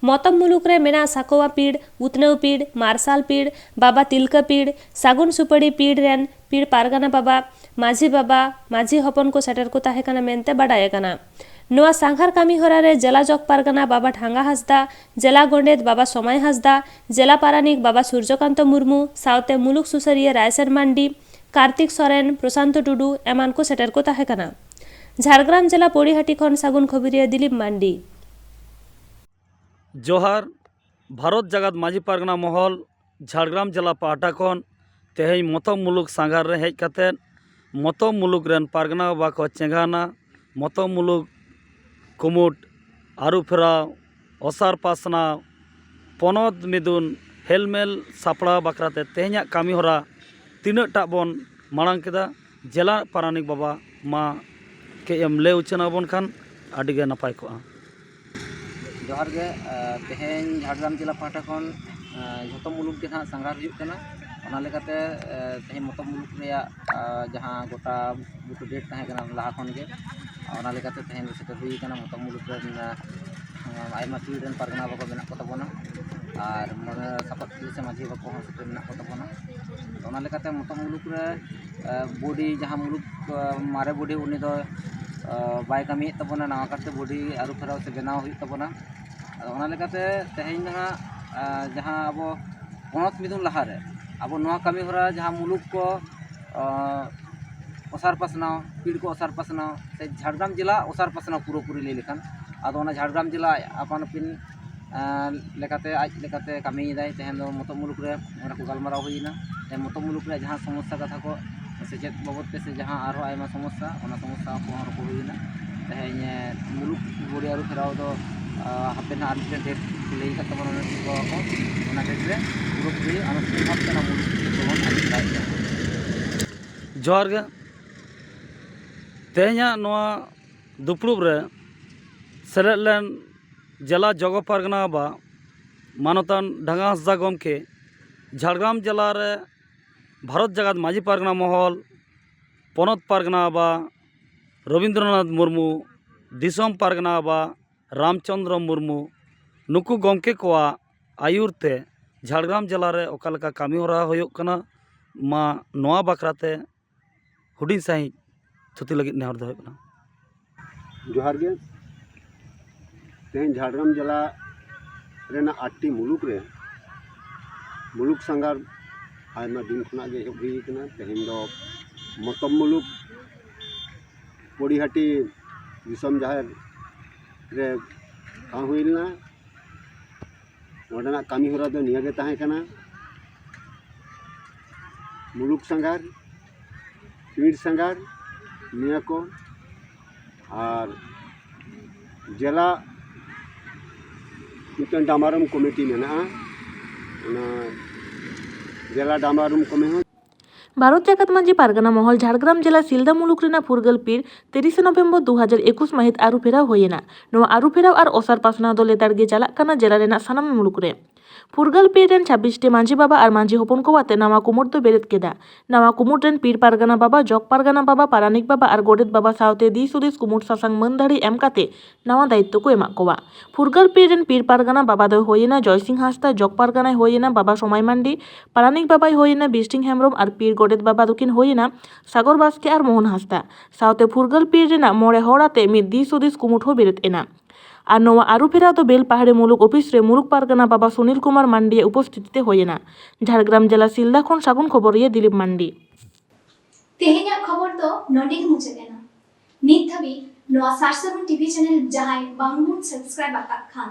ᱢᱚᱛᱚᱢ ᱢᱩᱞᱩᱠ ᱨᱮ ᱢᱮᱱᱟᱜ ᱥᱟᱠᱚᱣᱟ ᱯᱤᱲ, ᱩᱛᱱᱟᱹᱣ ᱯᱤᱲ, ᱢᱟᱨᱥᱟᱞ ᱯᱤᱲ, ᱵᱟᱵᱟ ᱛᱤᱞᱠᱟᱹ ᱯᱤᱲ, ᱥᱟᱹᱜᱩᱱ ᱥᱩᱯᱟᱹᱲᱤ ᱯᱤᱲ ᱨᱮᱱ ᱯᱤᱲ ᱯᱟᱨᱜᱟᱱᱟ ᱵᱟᱵᱟ, ᱢᱟᱹᱡᱷᱤ ᱵᱟᱵᱟ, ᱢᱟᱹᱡᱷᱤ ᱦᱚᱯᱚᱱ ᱠᱚ ᱥᱮᱴᱮᱨ ᱠᱚ ᱛᱟᱦᱮᱸ ᱠᱟᱱᱟ ᱢᱮᱱᱛᱮ ᱵᱟᱰᱟᱭ ᱟᱠᱟᱱᱟ᱾ ᱱᱚᱣᱟ ᱥᱟᱸᱜᱷᱟᱨ ᱠᱟᱹᱢᱤ ᱦᱚᱨᱟ ᱨᱮ ᱡᱮᱞᱟ ᱡᱚᱜᱽ ᱯᱟᱨᱜᱟᱱᱟ ᱵᱟᱵᱟ ᱴᱷᱟᱸᱜᱟ ᱦᱟᱸᱥᱫᱟ, ᱡᱮᱞᱟ ᱜᱚᱰᱮᱛ ᱵᱟᱵᱟ ᱥᱚᱢᱟᱭ ᱦᱟᱸᱥᱫᱟ, ᱡᱮᱞᱟ ᱯᱟᱨᱟᱱᱤᱠ ᱵᱟᱵᱟ ᱥᱩᱨᱡᱚᱠᱟᱱᱛᱚ ᱢᱩᱨᱢᱩ ᱥᱟᱶᱛᱮ ᱢᱩᱞᱩᱠ ᱥᱩᱥᱟᱹᱨᱤᱭᱟᱹ ᱨᱟᱭᱥᱟᱱ ᱢᱟᱱᱰᱤ, ᱠᱟᱨᱛᱤᱠ ᱥᱚᱨᱮᱱ, ᱯᱨᱚᱥᱟᱱᱛᱚ ᱴᱩᱰᱩ ᱮᱢᱟᱱ ᱠᱚ ᱥᱮᱴᱮᱨ ᱠᱚ ᱛᱟᱦᱮᱸ ᱠᱟᱱᱟ᱾ ᱡᱷᱟᱲᱜᱨᱟᱢ ᱡᱮᱞᱟ ᱯᱚᱲᱤᱦᱟᱹᱴᱤ ᱠᱷᱚᱱ ᱥᱟᱹᱜᱩᱱ ᱠᱷᱚᱵᱤᱨᱤᱭᱟᱹ ᱫᱤᱞᱤᱯ ᱢᱟᱱᱰᱤ᱾ ᱡᱚᱦᱟᱨ᱾ ᱵᱷᱟᱨᱚᱛ ᱡᱟᱠᱟᱛ ᱢᱟᱹᱡᱷᱤ ᱯᱟᱨᱜᱟᱱᱟ ᱢᱚᱦᱚᱞ ᱡᱷᱟᱲᱜᱨᱟᱢ ᱡᱮᱞᱟ ᱯᱟᱦᱴᱟ ᱠᱷᱚᱱ ᱛᱮᱦᱮᱧ ᱢᱚᱛᱚᱢ ᱢᱩᱞᱩᱠ ᱥᱟᱸᱜᱷᱟᱨ ᱨᱮ ᱦᱮᱡ ᱠᱟᱛᱮᱫ ᱢᱚᱛᱚᱢ ᱢᱩᱞᱩᱠ ᱨᱮᱱ ᱯᱟᱨᱜᱟᱱᱟ ᱵᱟᱵᱟ ᱠᱚ ᱪᱮᱸᱜᱷᱟᱱᱟ, ᱢᱚᱛᱚᱢ ᱢᱩᱞᱩᱠ ᱠᱩᱢᱩᱴ ᱟᱹᱨᱩ ᱯᱷᱮᱨᱟᱣ, ᱚᱥᱟᱨ ᱯᱟᱥᱱᱟᱣ, ᱯᱚᱱᱚᱛ ᱢᱤᱫᱩᱱ ᱦᱮᱞᱢᱮᱞ ᱥᱟᱯᱲᱟᱣ ᱵᱟᱠᱷᱨᱟ ᱛᱮ ᱛᱮᱦᱮᱧᱟᱜ ᱠᱟᱹᱢᱤ ᱦᱚᱨᱟ ᱛᱤᱱᱟᱹᱜ ᱴᱟᱜ ᱵᱚᱱ ᱢᱟᱲᱟᱝ ᱠᱮᱫᱟ, ᱡᱮᱞᱟ ᱯᱟᱨᱟᱱᱤᱠ ᱵᱟᱵᱟ ᱢᱟ ᱠᱟᱹᱡ ᱮᱢ ᱞᱟᱹᱭ ᱩᱪᱷᱟᱹᱱ ᱟᱵᱚᱱ ᱠᱷᱟᱱ ᱟᱹᱰᱤ ᱜᱮ ᱱᱟᱯᱟᱭ ᱠᱚᱜᱼᱟ᱾ ᱡᱚᱦᱟᱨ ᱜᱮ᱾ ᱟᱸ, ᱛᱮᱦᱮᱧ ᱡᱷᱟᱲᱜᱨᱟᱢ ᱡᱮᱞᱟ ᱯᱟᱦᱴᱟ ᱠᱷᱚᱱ, ᱟᱸ, ᱡᱷᱚᱛᱚ ᱢᱩᱞᱩᱠ ᱜᱮ ᱱᱟᱦᱟᱜ ᱥᱟᱸᱜᱷᱟᱨ ᱦᱩᱭᱩᱜ ᱠᱟᱱᱟ᱾ ᱚᱱᱟ ᱞᱮᱠᱟᱛᱮ, ᱟᱸ, ᱛᱮᱦᱮᱧ ᱢᱚᱛᱚ ᱢᱩᱞᱩᱠ ᱨᱮᱭᱟᱜ, ᱟᱸ, ᱡᱟᱦᱟᱸ ᱜᱚᱴᱟ ᱜᱩᱴ ᱰᱮᱴ ᱛᱟᱦᱮᱸ ᱠᱟᱱᱟ ᱞᱟᱦᱟ ᱠᱷᱚᱱ ᱜᱮ, ᱚᱱᱟ ᱞᱮᱠᱟᱛᱮ ᱛᱮᱦᱮᱧ ᱫᱚ ᱥᱮᱴᱮᱨ ᱦᱩᱭ ᱠᱟᱱᱟ ᱢᱚᱛᱚᱢ ᱢᱩᱞᱩᱠ ᱨᱮᱱ, ᱟᱭᱢᱟ ᱯᱤᱲ ᱨᱮᱱ ᱯᱟᱨᱜᱟᱱᱟ ᱵᱟᱵᱟ ᱢᱮᱱᱟᱜ ᱠᱚ ᱛᱟᱵᱚᱱᱟ, ᱟᱨ ᱢᱚᱬᱮ ᱥᱟᱯᱟᱵ ᱥᱮ ᱢᱟᱹᱡᱷᱤ ᱵᱟᱵᱟ ᱠᱚᱦᱚᱸ ᱥᱮᱴᱮᱨ ᱢᱮᱱᱟᱜ ᱠᱚ ᱛᱟᱵᱚᱱᱟ᱾ ᱛᱚ, ᱚᱱᱟ ᱞᱮᱠᱟᱛᱮ ᱢᱚᱛᱚᱢ ᱢᱩᱞᱩᱠ ᱨᱮ ᱵᱚᱰᱤ, ᱡᱟᱦᱟᱸ ᱢᱩᱞᱩᱠ ᱢᱟᱨᱮ ᱵᱚᱰᱤ, ᱩᱱᱤ ᱫᱚ ᱵᱟᱭ ᱠᱟᱹᱢᱤᱭᱮᱫ ᱛᱟᱵᱚᱱᱟ, ᱱᱟᱣᱟ ᱠᱟᱨᱛᱮ ᱵᱚᱰᱤ ᱟᱹᱨᱩ ᱯᱷᱮᱨᱟᱣ ᱥᱮ ᱵᱮᱱᱟᱣ ᱦᱩᱭᱩᱜ ᱛᱟᱵᱚᱱᱟ᱾ ᱟᱫᱚ ᱚᱱᱟ ᱞᱮᱠᱟᱛᱮ ᱛᱮᱦᱮᱧ ᱫᱚ ᱦᱟᱸᱜ ᱡᱟᱦᱟᱸ ᱟᱵᱚ ᱯᱚᱱᱚᱛ ᱢᱤᱫᱩᱱ ᱞᱟᱦᱟᱨᱮ ᱟᱵᱚ ᱱᱚᱣᱟ ᱠᱟᱹᱢᱤ ᱦᱚᱨᱟ, ᱡᱟᱦᱟᱸ ᱢᱩᱞᱩᱠ ᱠᱚ ᱚᱥᱟᱨ ᱯᱟᱥᱱᱟᱣ, ᱯᱤᱲ ᱠᱚ ᱚᱥᱟᱨ ᱯᱟᱥᱱᱟᱣ ᱥᱮ ᱡᱷᱟᱲᱜᱨᱟᱢ ᱡᱮᱞᱟ ᱚᱥᱟᱨ ᱯᱟᱥᱱᱟᱣ ᱯᱩᱨᱟᱹᱯᱩᱨᱤ ᱞᱟᱹᱭ ᱞᱮᱠᱷᱟᱱ, ᱟᱫᱚ ᱚᱱᱟ ᱡᱷᱟᱲᱜᱨᱟᱢ ᱡᱮᱞᱟ ᱟᱯᱟᱱ ᱟᱹᱯᱤᱱ ᱞᱮᱠᱟᱛᱮ ᱟᱡ ᱞᱮᱠᱟᱛᱮ ᱠᱟᱹᱢᱤᱭᱮᱫᱟᱭ᱾ ᱛᱮᱦᱮᱧ ᱫᱚ ᱢᱚᱛᱚᱵ ᱢᱩᱞᱩᱠ ᱨᱮ ᱚᱱᱟ ᱠᱚ ᱜᱟᱞᱢᱟᱨᱟᱣ ᱦᱩᱭᱮᱱᱟ᱾ ᱛᱮᱦᱮᱧ ᱢᱚᱛᱚᱵ ᱢᱩᱞᱩᱠ ᱨᱮᱭᱟᱜ ᱡᱟᱦᱟᱸ ᱥᱚᱢᱚᱥᱥᱟ ᱠᱟᱛᱷᱟ ᱠᱚ, ᱥᱮᱪᱮᱫ ᱵᱟᱵᱚᱫ ᱛᱮ ᱥᱮ ᱡᱟᱦᱟᱸ ᱟᱨᱦᱚᱸ ᱟᱭᱢᱟ ᱥᱚᱢᱚᱥᱥᱟ, ᱚᱱᱟ ᱥᱚᱢᱚᱥᱥᱟ ᱠᱚᱦᱚᱸ ᱨᱚᱯᱚᱲ ᱦᱩᱭᱮᱱᱟ᱾ ᱛᱮᱦᱮᱧ ᱢᱩᱞᱩᱠ ᱵᱚᱰᱤ ᱟᱹᱨᱩ ᱯᱷᱮᱨᱟᱣ ᱫᱚ ᱦᱟᱯᱮ ᱱᱟᱦᱟᱜ ᱟᱨ ᱢᱤᱫᱴᱮᱱ ᱰᱮᱴ ᱞᱟᱹᱭ ᱟᱠᱟᱫ ᱛᱟᱵᱚᱱᱟ ᱚᱱᱟ ᱴᱷᱤᱠ ᱵᱟᱵᱟ ᱠᱚ, ᱚᱱᱟ ᱰᱮᱴ ᱨᱮ ᱯᱩᱨᱟᱹᱯᱩᱨᱤ ᱟᱱᱩᱥᱴᱷᱟᱱᱤᱠ ᱵᱷᱟᱵ ᱛᱮ ᱚᱱᱟ ᱢᱩᱞᱩᱠ ᱫᱚᱵᱚᱱ ᱟᱹᱭᱩᱨ ᱫᱟᱲᱮᱭᱟᱜᱼᱟ᱾ ᱡᱚᱦᱟᱨ ᱜᱮ᱾ ᱛᱮᱦᱮᱧᱟᱜ ᱱᱚᱣᱟ ᱫᱩᱯᱲᱩᱵ ᱨᱮ ᱥᱮᱞᱮᱫ ᱞᱮᱱ ᱡᱮᱞᱟ ᱡᱚᱜᱚ ᱯᱟᱨᱜᱟᱱᱟ ᱵᱟᱵᱟ ᱢᱟᱱᱚᱛᱟᱱ ᱰᱷᱟᱸᱜᱟ ᱦᱟᱸᱥᱫᱟ ᱜᱚᱢᱠᱮ, ᱡᱷᱟᱲᱜᱨᱟᱢ ᱡᱮᱞᱟ ᱨᱮ ᱵᱷᱟᱨᱚᱛ ᱡᱟᱠᱟᱛ ᱢᱟᱹᱡᱷᱤ ᱯᱟᱨᱜᱟᱱᱟ ᱢᱚᱦᱚᱞ, ᱯᱚᱱᱚᱛ ᱯᱟᱨᱜᱟᱱᱟ ᱵᱟᱵᱟ ᱨᱚᱵᱤᱱᱫᱨᱚᱱᱟᱛᱷ ᱢᱩᱨᱢᱩ, ᱫᱤᱥᱚᱢ ᱯᱟᱨᱜᱟᱱᱟ ᱵᱟᱵᱟ ᱨᱟᱢᱪᱚᱸᱫᱽᱨᱚ ᱢᱩᱨᱢᱩ, ᱱᱩᱠᱩ ᱜᱚᱢᱠᱮ ᱠᱚᱣᱟᱜ ᱟᱹᱭᱩᱨ ᱛᱮ ᱡᱷᱟᱲᱜᱨᱟᱢ ᱡᱮᱞᱟ ᱨᱮ ᱚᱠᱟ ᱞᱮᱠᱟ ᱠᱟᱹᱢᱤ ᱦᱚᱨᱟ ᱦᱩᱭᱩᱜ ᱠᱟᱱᱟ, ᱢᱟ ᱱᱚᱣᱟ ᱵᱟᱠᱷᱨᱟ ᱛᱮ ᱦᱩᱰᱤᱧ ᱥᱟᱺᱦᱤᱡ ᱛᱷᱩᱛᱤ ᱞᱟᱹᱜᱤᱫ ᱱᱮᱦᱚᱨ ᱫᱚ ᱦᱩᱭᱩᱜ ᱠᱟᱱᱟ᱾ ᱡᱚᱦᱟᱨ ᱜᱮ᱾ ᱛᱮᱦᱮᱧ ᱡᱷᱟᱲᱜᱨᱟᱢ ᱡᱮᱞᱟ ᱨᱮᱱᱟᱜ ᱟᱴᱴᱤ ᱢᱩᱞᱩᱠ ᱨᱮ ᱢᱩᱞᱩᱠ ᱥᱟᱸᱜᱷᱟᱨ ᱟᱭᱢᱟ ᱫᱤᱱ ᱠᱷᱚᱱᱟᱜ ᱜᱮ ᱮᱦᱚᱵ ᱦᱩᱭ ᱠᱟᱱᱟ᱾ ᱛᱮᱦᱮᱧ ᱫᱚ ᱢᱚᱛᱚᱢ ᱢᱩᱞᱩᱠ ᱯᱚᱲᱤᱦᱟᱹᱴᱤ ᱫᱤᱥᱚᱢ ᱡᱟᱦᱮᱨ ᱨᱮ ᱴᱷᱟᱶ ᱦᱩᱭ ᱞᱮᱱᱟ᱾ ᱱᱚᱰᱮᱱᱟᱜ ᱠᱟᱹᱢᱤ ᱦᱚᱨᱟ ᱫᱚ ᱱᱤᱭᱟᱹ ᱜᱮ ᱛᱟᱦᱮᱸ ᱠᱟᱱᱟ, ᱢᱩᱞᱩᱠ ᱥᱟᱸᱜᱷᱟᱨ, ᱯᱤᱲ ᱥᱟᱸᱜᱷᱟᱨ, ᱱᱤᱭᱟᱹ ᱠᱚ᱾ ᱟᱨ ᱡᱮᱞᱟ ᱢᱤᱫᱴᱮᱱ ᱰᱟᱢᱟᱨᱩᱢ ᱠᱚᱢᱤᱴᱤ ᱢᱮᱱᱟᱜᱼᱟ, ᱚᱱᱟ ᱡᱮᱞᱟ ᱰᱟᱢᱟᱨᱩᱢ ᱠᱚᱢᱤ ᱦᱚᱸ᱾ ᱵᱷᱟᱨᱚᱛ ᱡᱟᱠᱟᱛ ᱢᱟᱹᱡᱷᱤ ᱯᱟᱨᱜᱟᱱᱟ ᱢᱚᱦᱚᱞ ᱡᱷᱟᱲᱜᱨᱟᱢ ᱡᱮᱞᱟ ᱥᱤᱞᱫᱟ ᱢᱩᱞᱩᱠ ᱨᱮᱱᱟᱜ ᱯᱷᱩᱨᱜᱟᱹᱞ ᱯᱤᱲ ᱛᱤᱨᱤᱥᱮ ᱱᱚᱵᱷᱮᱢᱵᱚᱨ ᱫᱩ ᱦᱟᱡᱟᱨ ᱮᱠᱩᱥ ᱢᱟᱹᱦᱤᱛ ᱟᱹᱨᱩ ᱯᱷᱮᱨᱟᱣ ᱦᱩᱭᱮᱱᱟ᱾ ᱱᱚᱣᱟ ᱟᱹᱨᱩ ᱯᱷᱮᱨᱟᱣ ᱟᱨ ᱚᱥᱟᱨ ᱯᱟᱥᱱᱟᱣ ᱫᱚ ᱞᱮᱛᱟᱲ ᱜᱮ ᱪᱟᱞᱟᱜ ᱠᱟᱱᱟ ᱡᱮᱞᱟ ᱨᱮᱱᱟᱜ ᱥᱟᱱᱟᱢ ᱢᱩᱞᱩᱠ ᱨᱮ᱾ ᱯᱷᱩᱨᱜᱟᱹᱞ ᱯᱤᱲ ᱨᱮᱱ ᱪᱷᱟᱵᱵᱤᱥ ᱴᱤ ᱢᱟᱹᱡᱷᱤ ᱵᱟᱵᱟ ᱟᱨ ᱢᱟᱹᱡᱷᱤ ᱦᱚᱯᱚᱱ ᱠᱚ ᱟᱛᱮ ᱱᱟᱣᱟ ᱠᱩᱢᱩᱴ ᱫᱚ ᱵᱮᱨᱮᱫ ᱠᱮᱫᱟ᱾ ᱱᱟᱣᱟ ᱠᱩᱢᱩᱴ ᱨᱮᱱ ᱯᱤᱲ ᱯᱟᱨᱜᱟᱱᱟ ᱵᱟᱵᱟ, ᱡᱚᱜᱽ ᱯᱟᱨᱜᱟᱱᱟ ᱵᱟᱵᱟ, ᱯᱟᱨᱟᱱᱤᱠ ᱵᱟᱵᱟ ᱟᱨ ᱜᱚᱰᱮᱛ ᱵᱟᱵᱟ ᱥᱟᱶᱛᱮ ᱫᱤᱥ ᱦᱩᱫᱤᱥ ᱠᱩᱢᱩᱴ ᱥᱟᱥᱟᱝ ᱢᱟᱹᱱ ᱫᱷᱟᱹᱨᱤ ᱮᱢ ᱠᱟᱛᱮ ᱱᱟᱣᱟ ᱫᱟᱭᱤᱛᱛᱚ ᱠᱚ ᱮᱢᱟᱜ ᱠᱚᱣᱟ᱾ ᱯᱷᱩᱨᱜᱟᱹᱞ ᱯᱤᱲ ᱨᱮᱱ ᱯᱤᱲ ᱯᱟᱨᱜᱟᱱᱟ ᱵᱟᱵᱟ ᱫᱚᱭ ᱦᱩᱭᱮᱱᱟ ᱡᱚᱭᱥᱤᱝ ᱦᱟᱸᱥᱫᱟ, ᱡᱚᱜᱽ ᱯᱟᱨᱜᱟᱱᱟᱭ ᱦᱩᱭᱮᱱᱟ ᱵᱟᱵᱟ ᱥᱚᱢᱟᱭ ᱢᱟᱱᱰᱤ, ᱯᱟᱨᱟᱱᱤᱠ ᱵᱟᱵᱟᱭ ᱦᱩᱭᱮᱱᱟ ᱵᱤᱥᱴᱤᱝ ᱦᱮᱢᱵᱨᱚᱢ ᱟᱨ ᱯᱤᱲ ᱜᱚᱰᱮᱛ ᱵᱟᱵᱟ ᱫᱚᱠᱤᱱ ᱦᱩᱭᱮᱱᱟ ᱥᱟᱜᱚᱨ ᱵᱟᱥᱠᱮ ᱟᱨ ᱢᱳᱦᱚᱱ ᱦᱟᱸᱥᱫᱟ᱾ ᱥᱟᱶᱛᱮ ᱯᱷᱩᱨᱜᱟᱹᱞ ᱯᱤᱲ ᱨᱮᱱᱟᱜ ᱢᱚᱬᱮ ᱦᱚᱲ ᱟᱛᱮ ᱢᱤᱫ ᱫᱤᱥ ᱦᱩᱫᱤᱥ ᱠᱩᱢᱩᱴ ᱦᱚᱸ ᱵᱮᱨᱮᱫ ᱮᱱᱟ᱾ ᱟᱨ ᱱᱚᱣᱟ ᱟᱹᱨᱩ ᱯᱷᱮᱨᱟᱣ ᱫᱚ ᱵᱮᱞᱯᱟᱦᱟᱲᱤ ᱢᱩᱞᱩᱠ ᱚᱯᱷᱤᱥ ᱨᱮ ᱢᱩᱞᱩᱠ ᱯᱟᱨᱜᱟᱱᱟ ᱵᱟᱵᱟ ᱥᱩᱱᱤᱞ ᱠᱩᱢᱟᱨ ᱢᱟᱱᱰᱤᱭᱟᱜ ᱩᱯᱚᱥᱛᱷᱤᱛᱤ ᱛᱮ ᱦᱩᱭᱮᱱᱟ᱾ ᱡᱷᱟᱲᱜᱨᱟᱢ ᱡᱮᱞᱟ ᱥᱤᱞᱫᱟ ᱠᱷᱚᱱ ᱥᱟᱹᱜᱩᱱ ᱠᱷᱚᱵᱚᱨᱤᱭᱟᱹ ᱫᱤᱞᱤᱯ ᱢᱟᱱᱰᱤ᱾ ᱛᱮᱦᱮᱧᱟᱜ ᱠᱷᱚᱵᱚᱨ ᱫᱚ ᱱᱚᱰᱮ ᱜᱮ ᱢᱩᱪᱟᱹᱫ ᱮᱱᱟ᱾ ᱱᱤᱛ ᱫᱷᱟᱹᱵᱤᱡ ᱱᱚᱣᱟ ᱥᱟᱨ ᱥᱟᱹᱜᱩᱱ ᱴᱤᱵᱷᱤ ᱪᱮᱱᱮᱞ ᱡᱟᱦᱟᱸᱭ ᱵᱟᱝᱵᱚᱱ ᱥᱟᱵᱥᱠᱨᱟᱭᱤᱵ ᱟᱠᱟᱫ ᱠᱷᱟᱱ,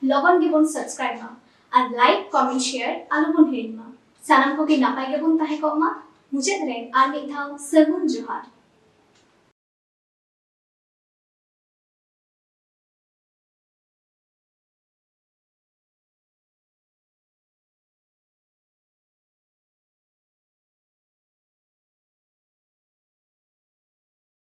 ᱞᱚᱜᱚᱱ ᱜᱮᱵᱚᱱ ᱥᱟᱵᱥᱠᱨᱟᱭᱤᱵ ᱢᱟ ᱟᱨ ᱞᱟᱭᱤᱠ, ᱠᱚᱢᱮᱱᱴ, ᱥᱮᱭᱟᱨ ᱟᱞᱚᱵᱚᱱ ᱦᱤᱲᱤᱧ ᱢᱟ᱾ ᱥᱟᱱᱟᱢ ᱠᱚᱜᱮ ᱱᱟᱯᱟᱭ ᱜᱮᱵᱚᱱ ᱛᱟᱦᱮᱸ ᱠᱚᱜ ᱢᱟ᱾ ᱢᱩᱪᱟᱹᱫ ᱨᱮ ᱟᱨ ᱢᱤᱫ ᱫᱷᱟᱣ ᱥᱟᱹᱜᱩᱱ ᱡᱚᱦᱟᱨ᱾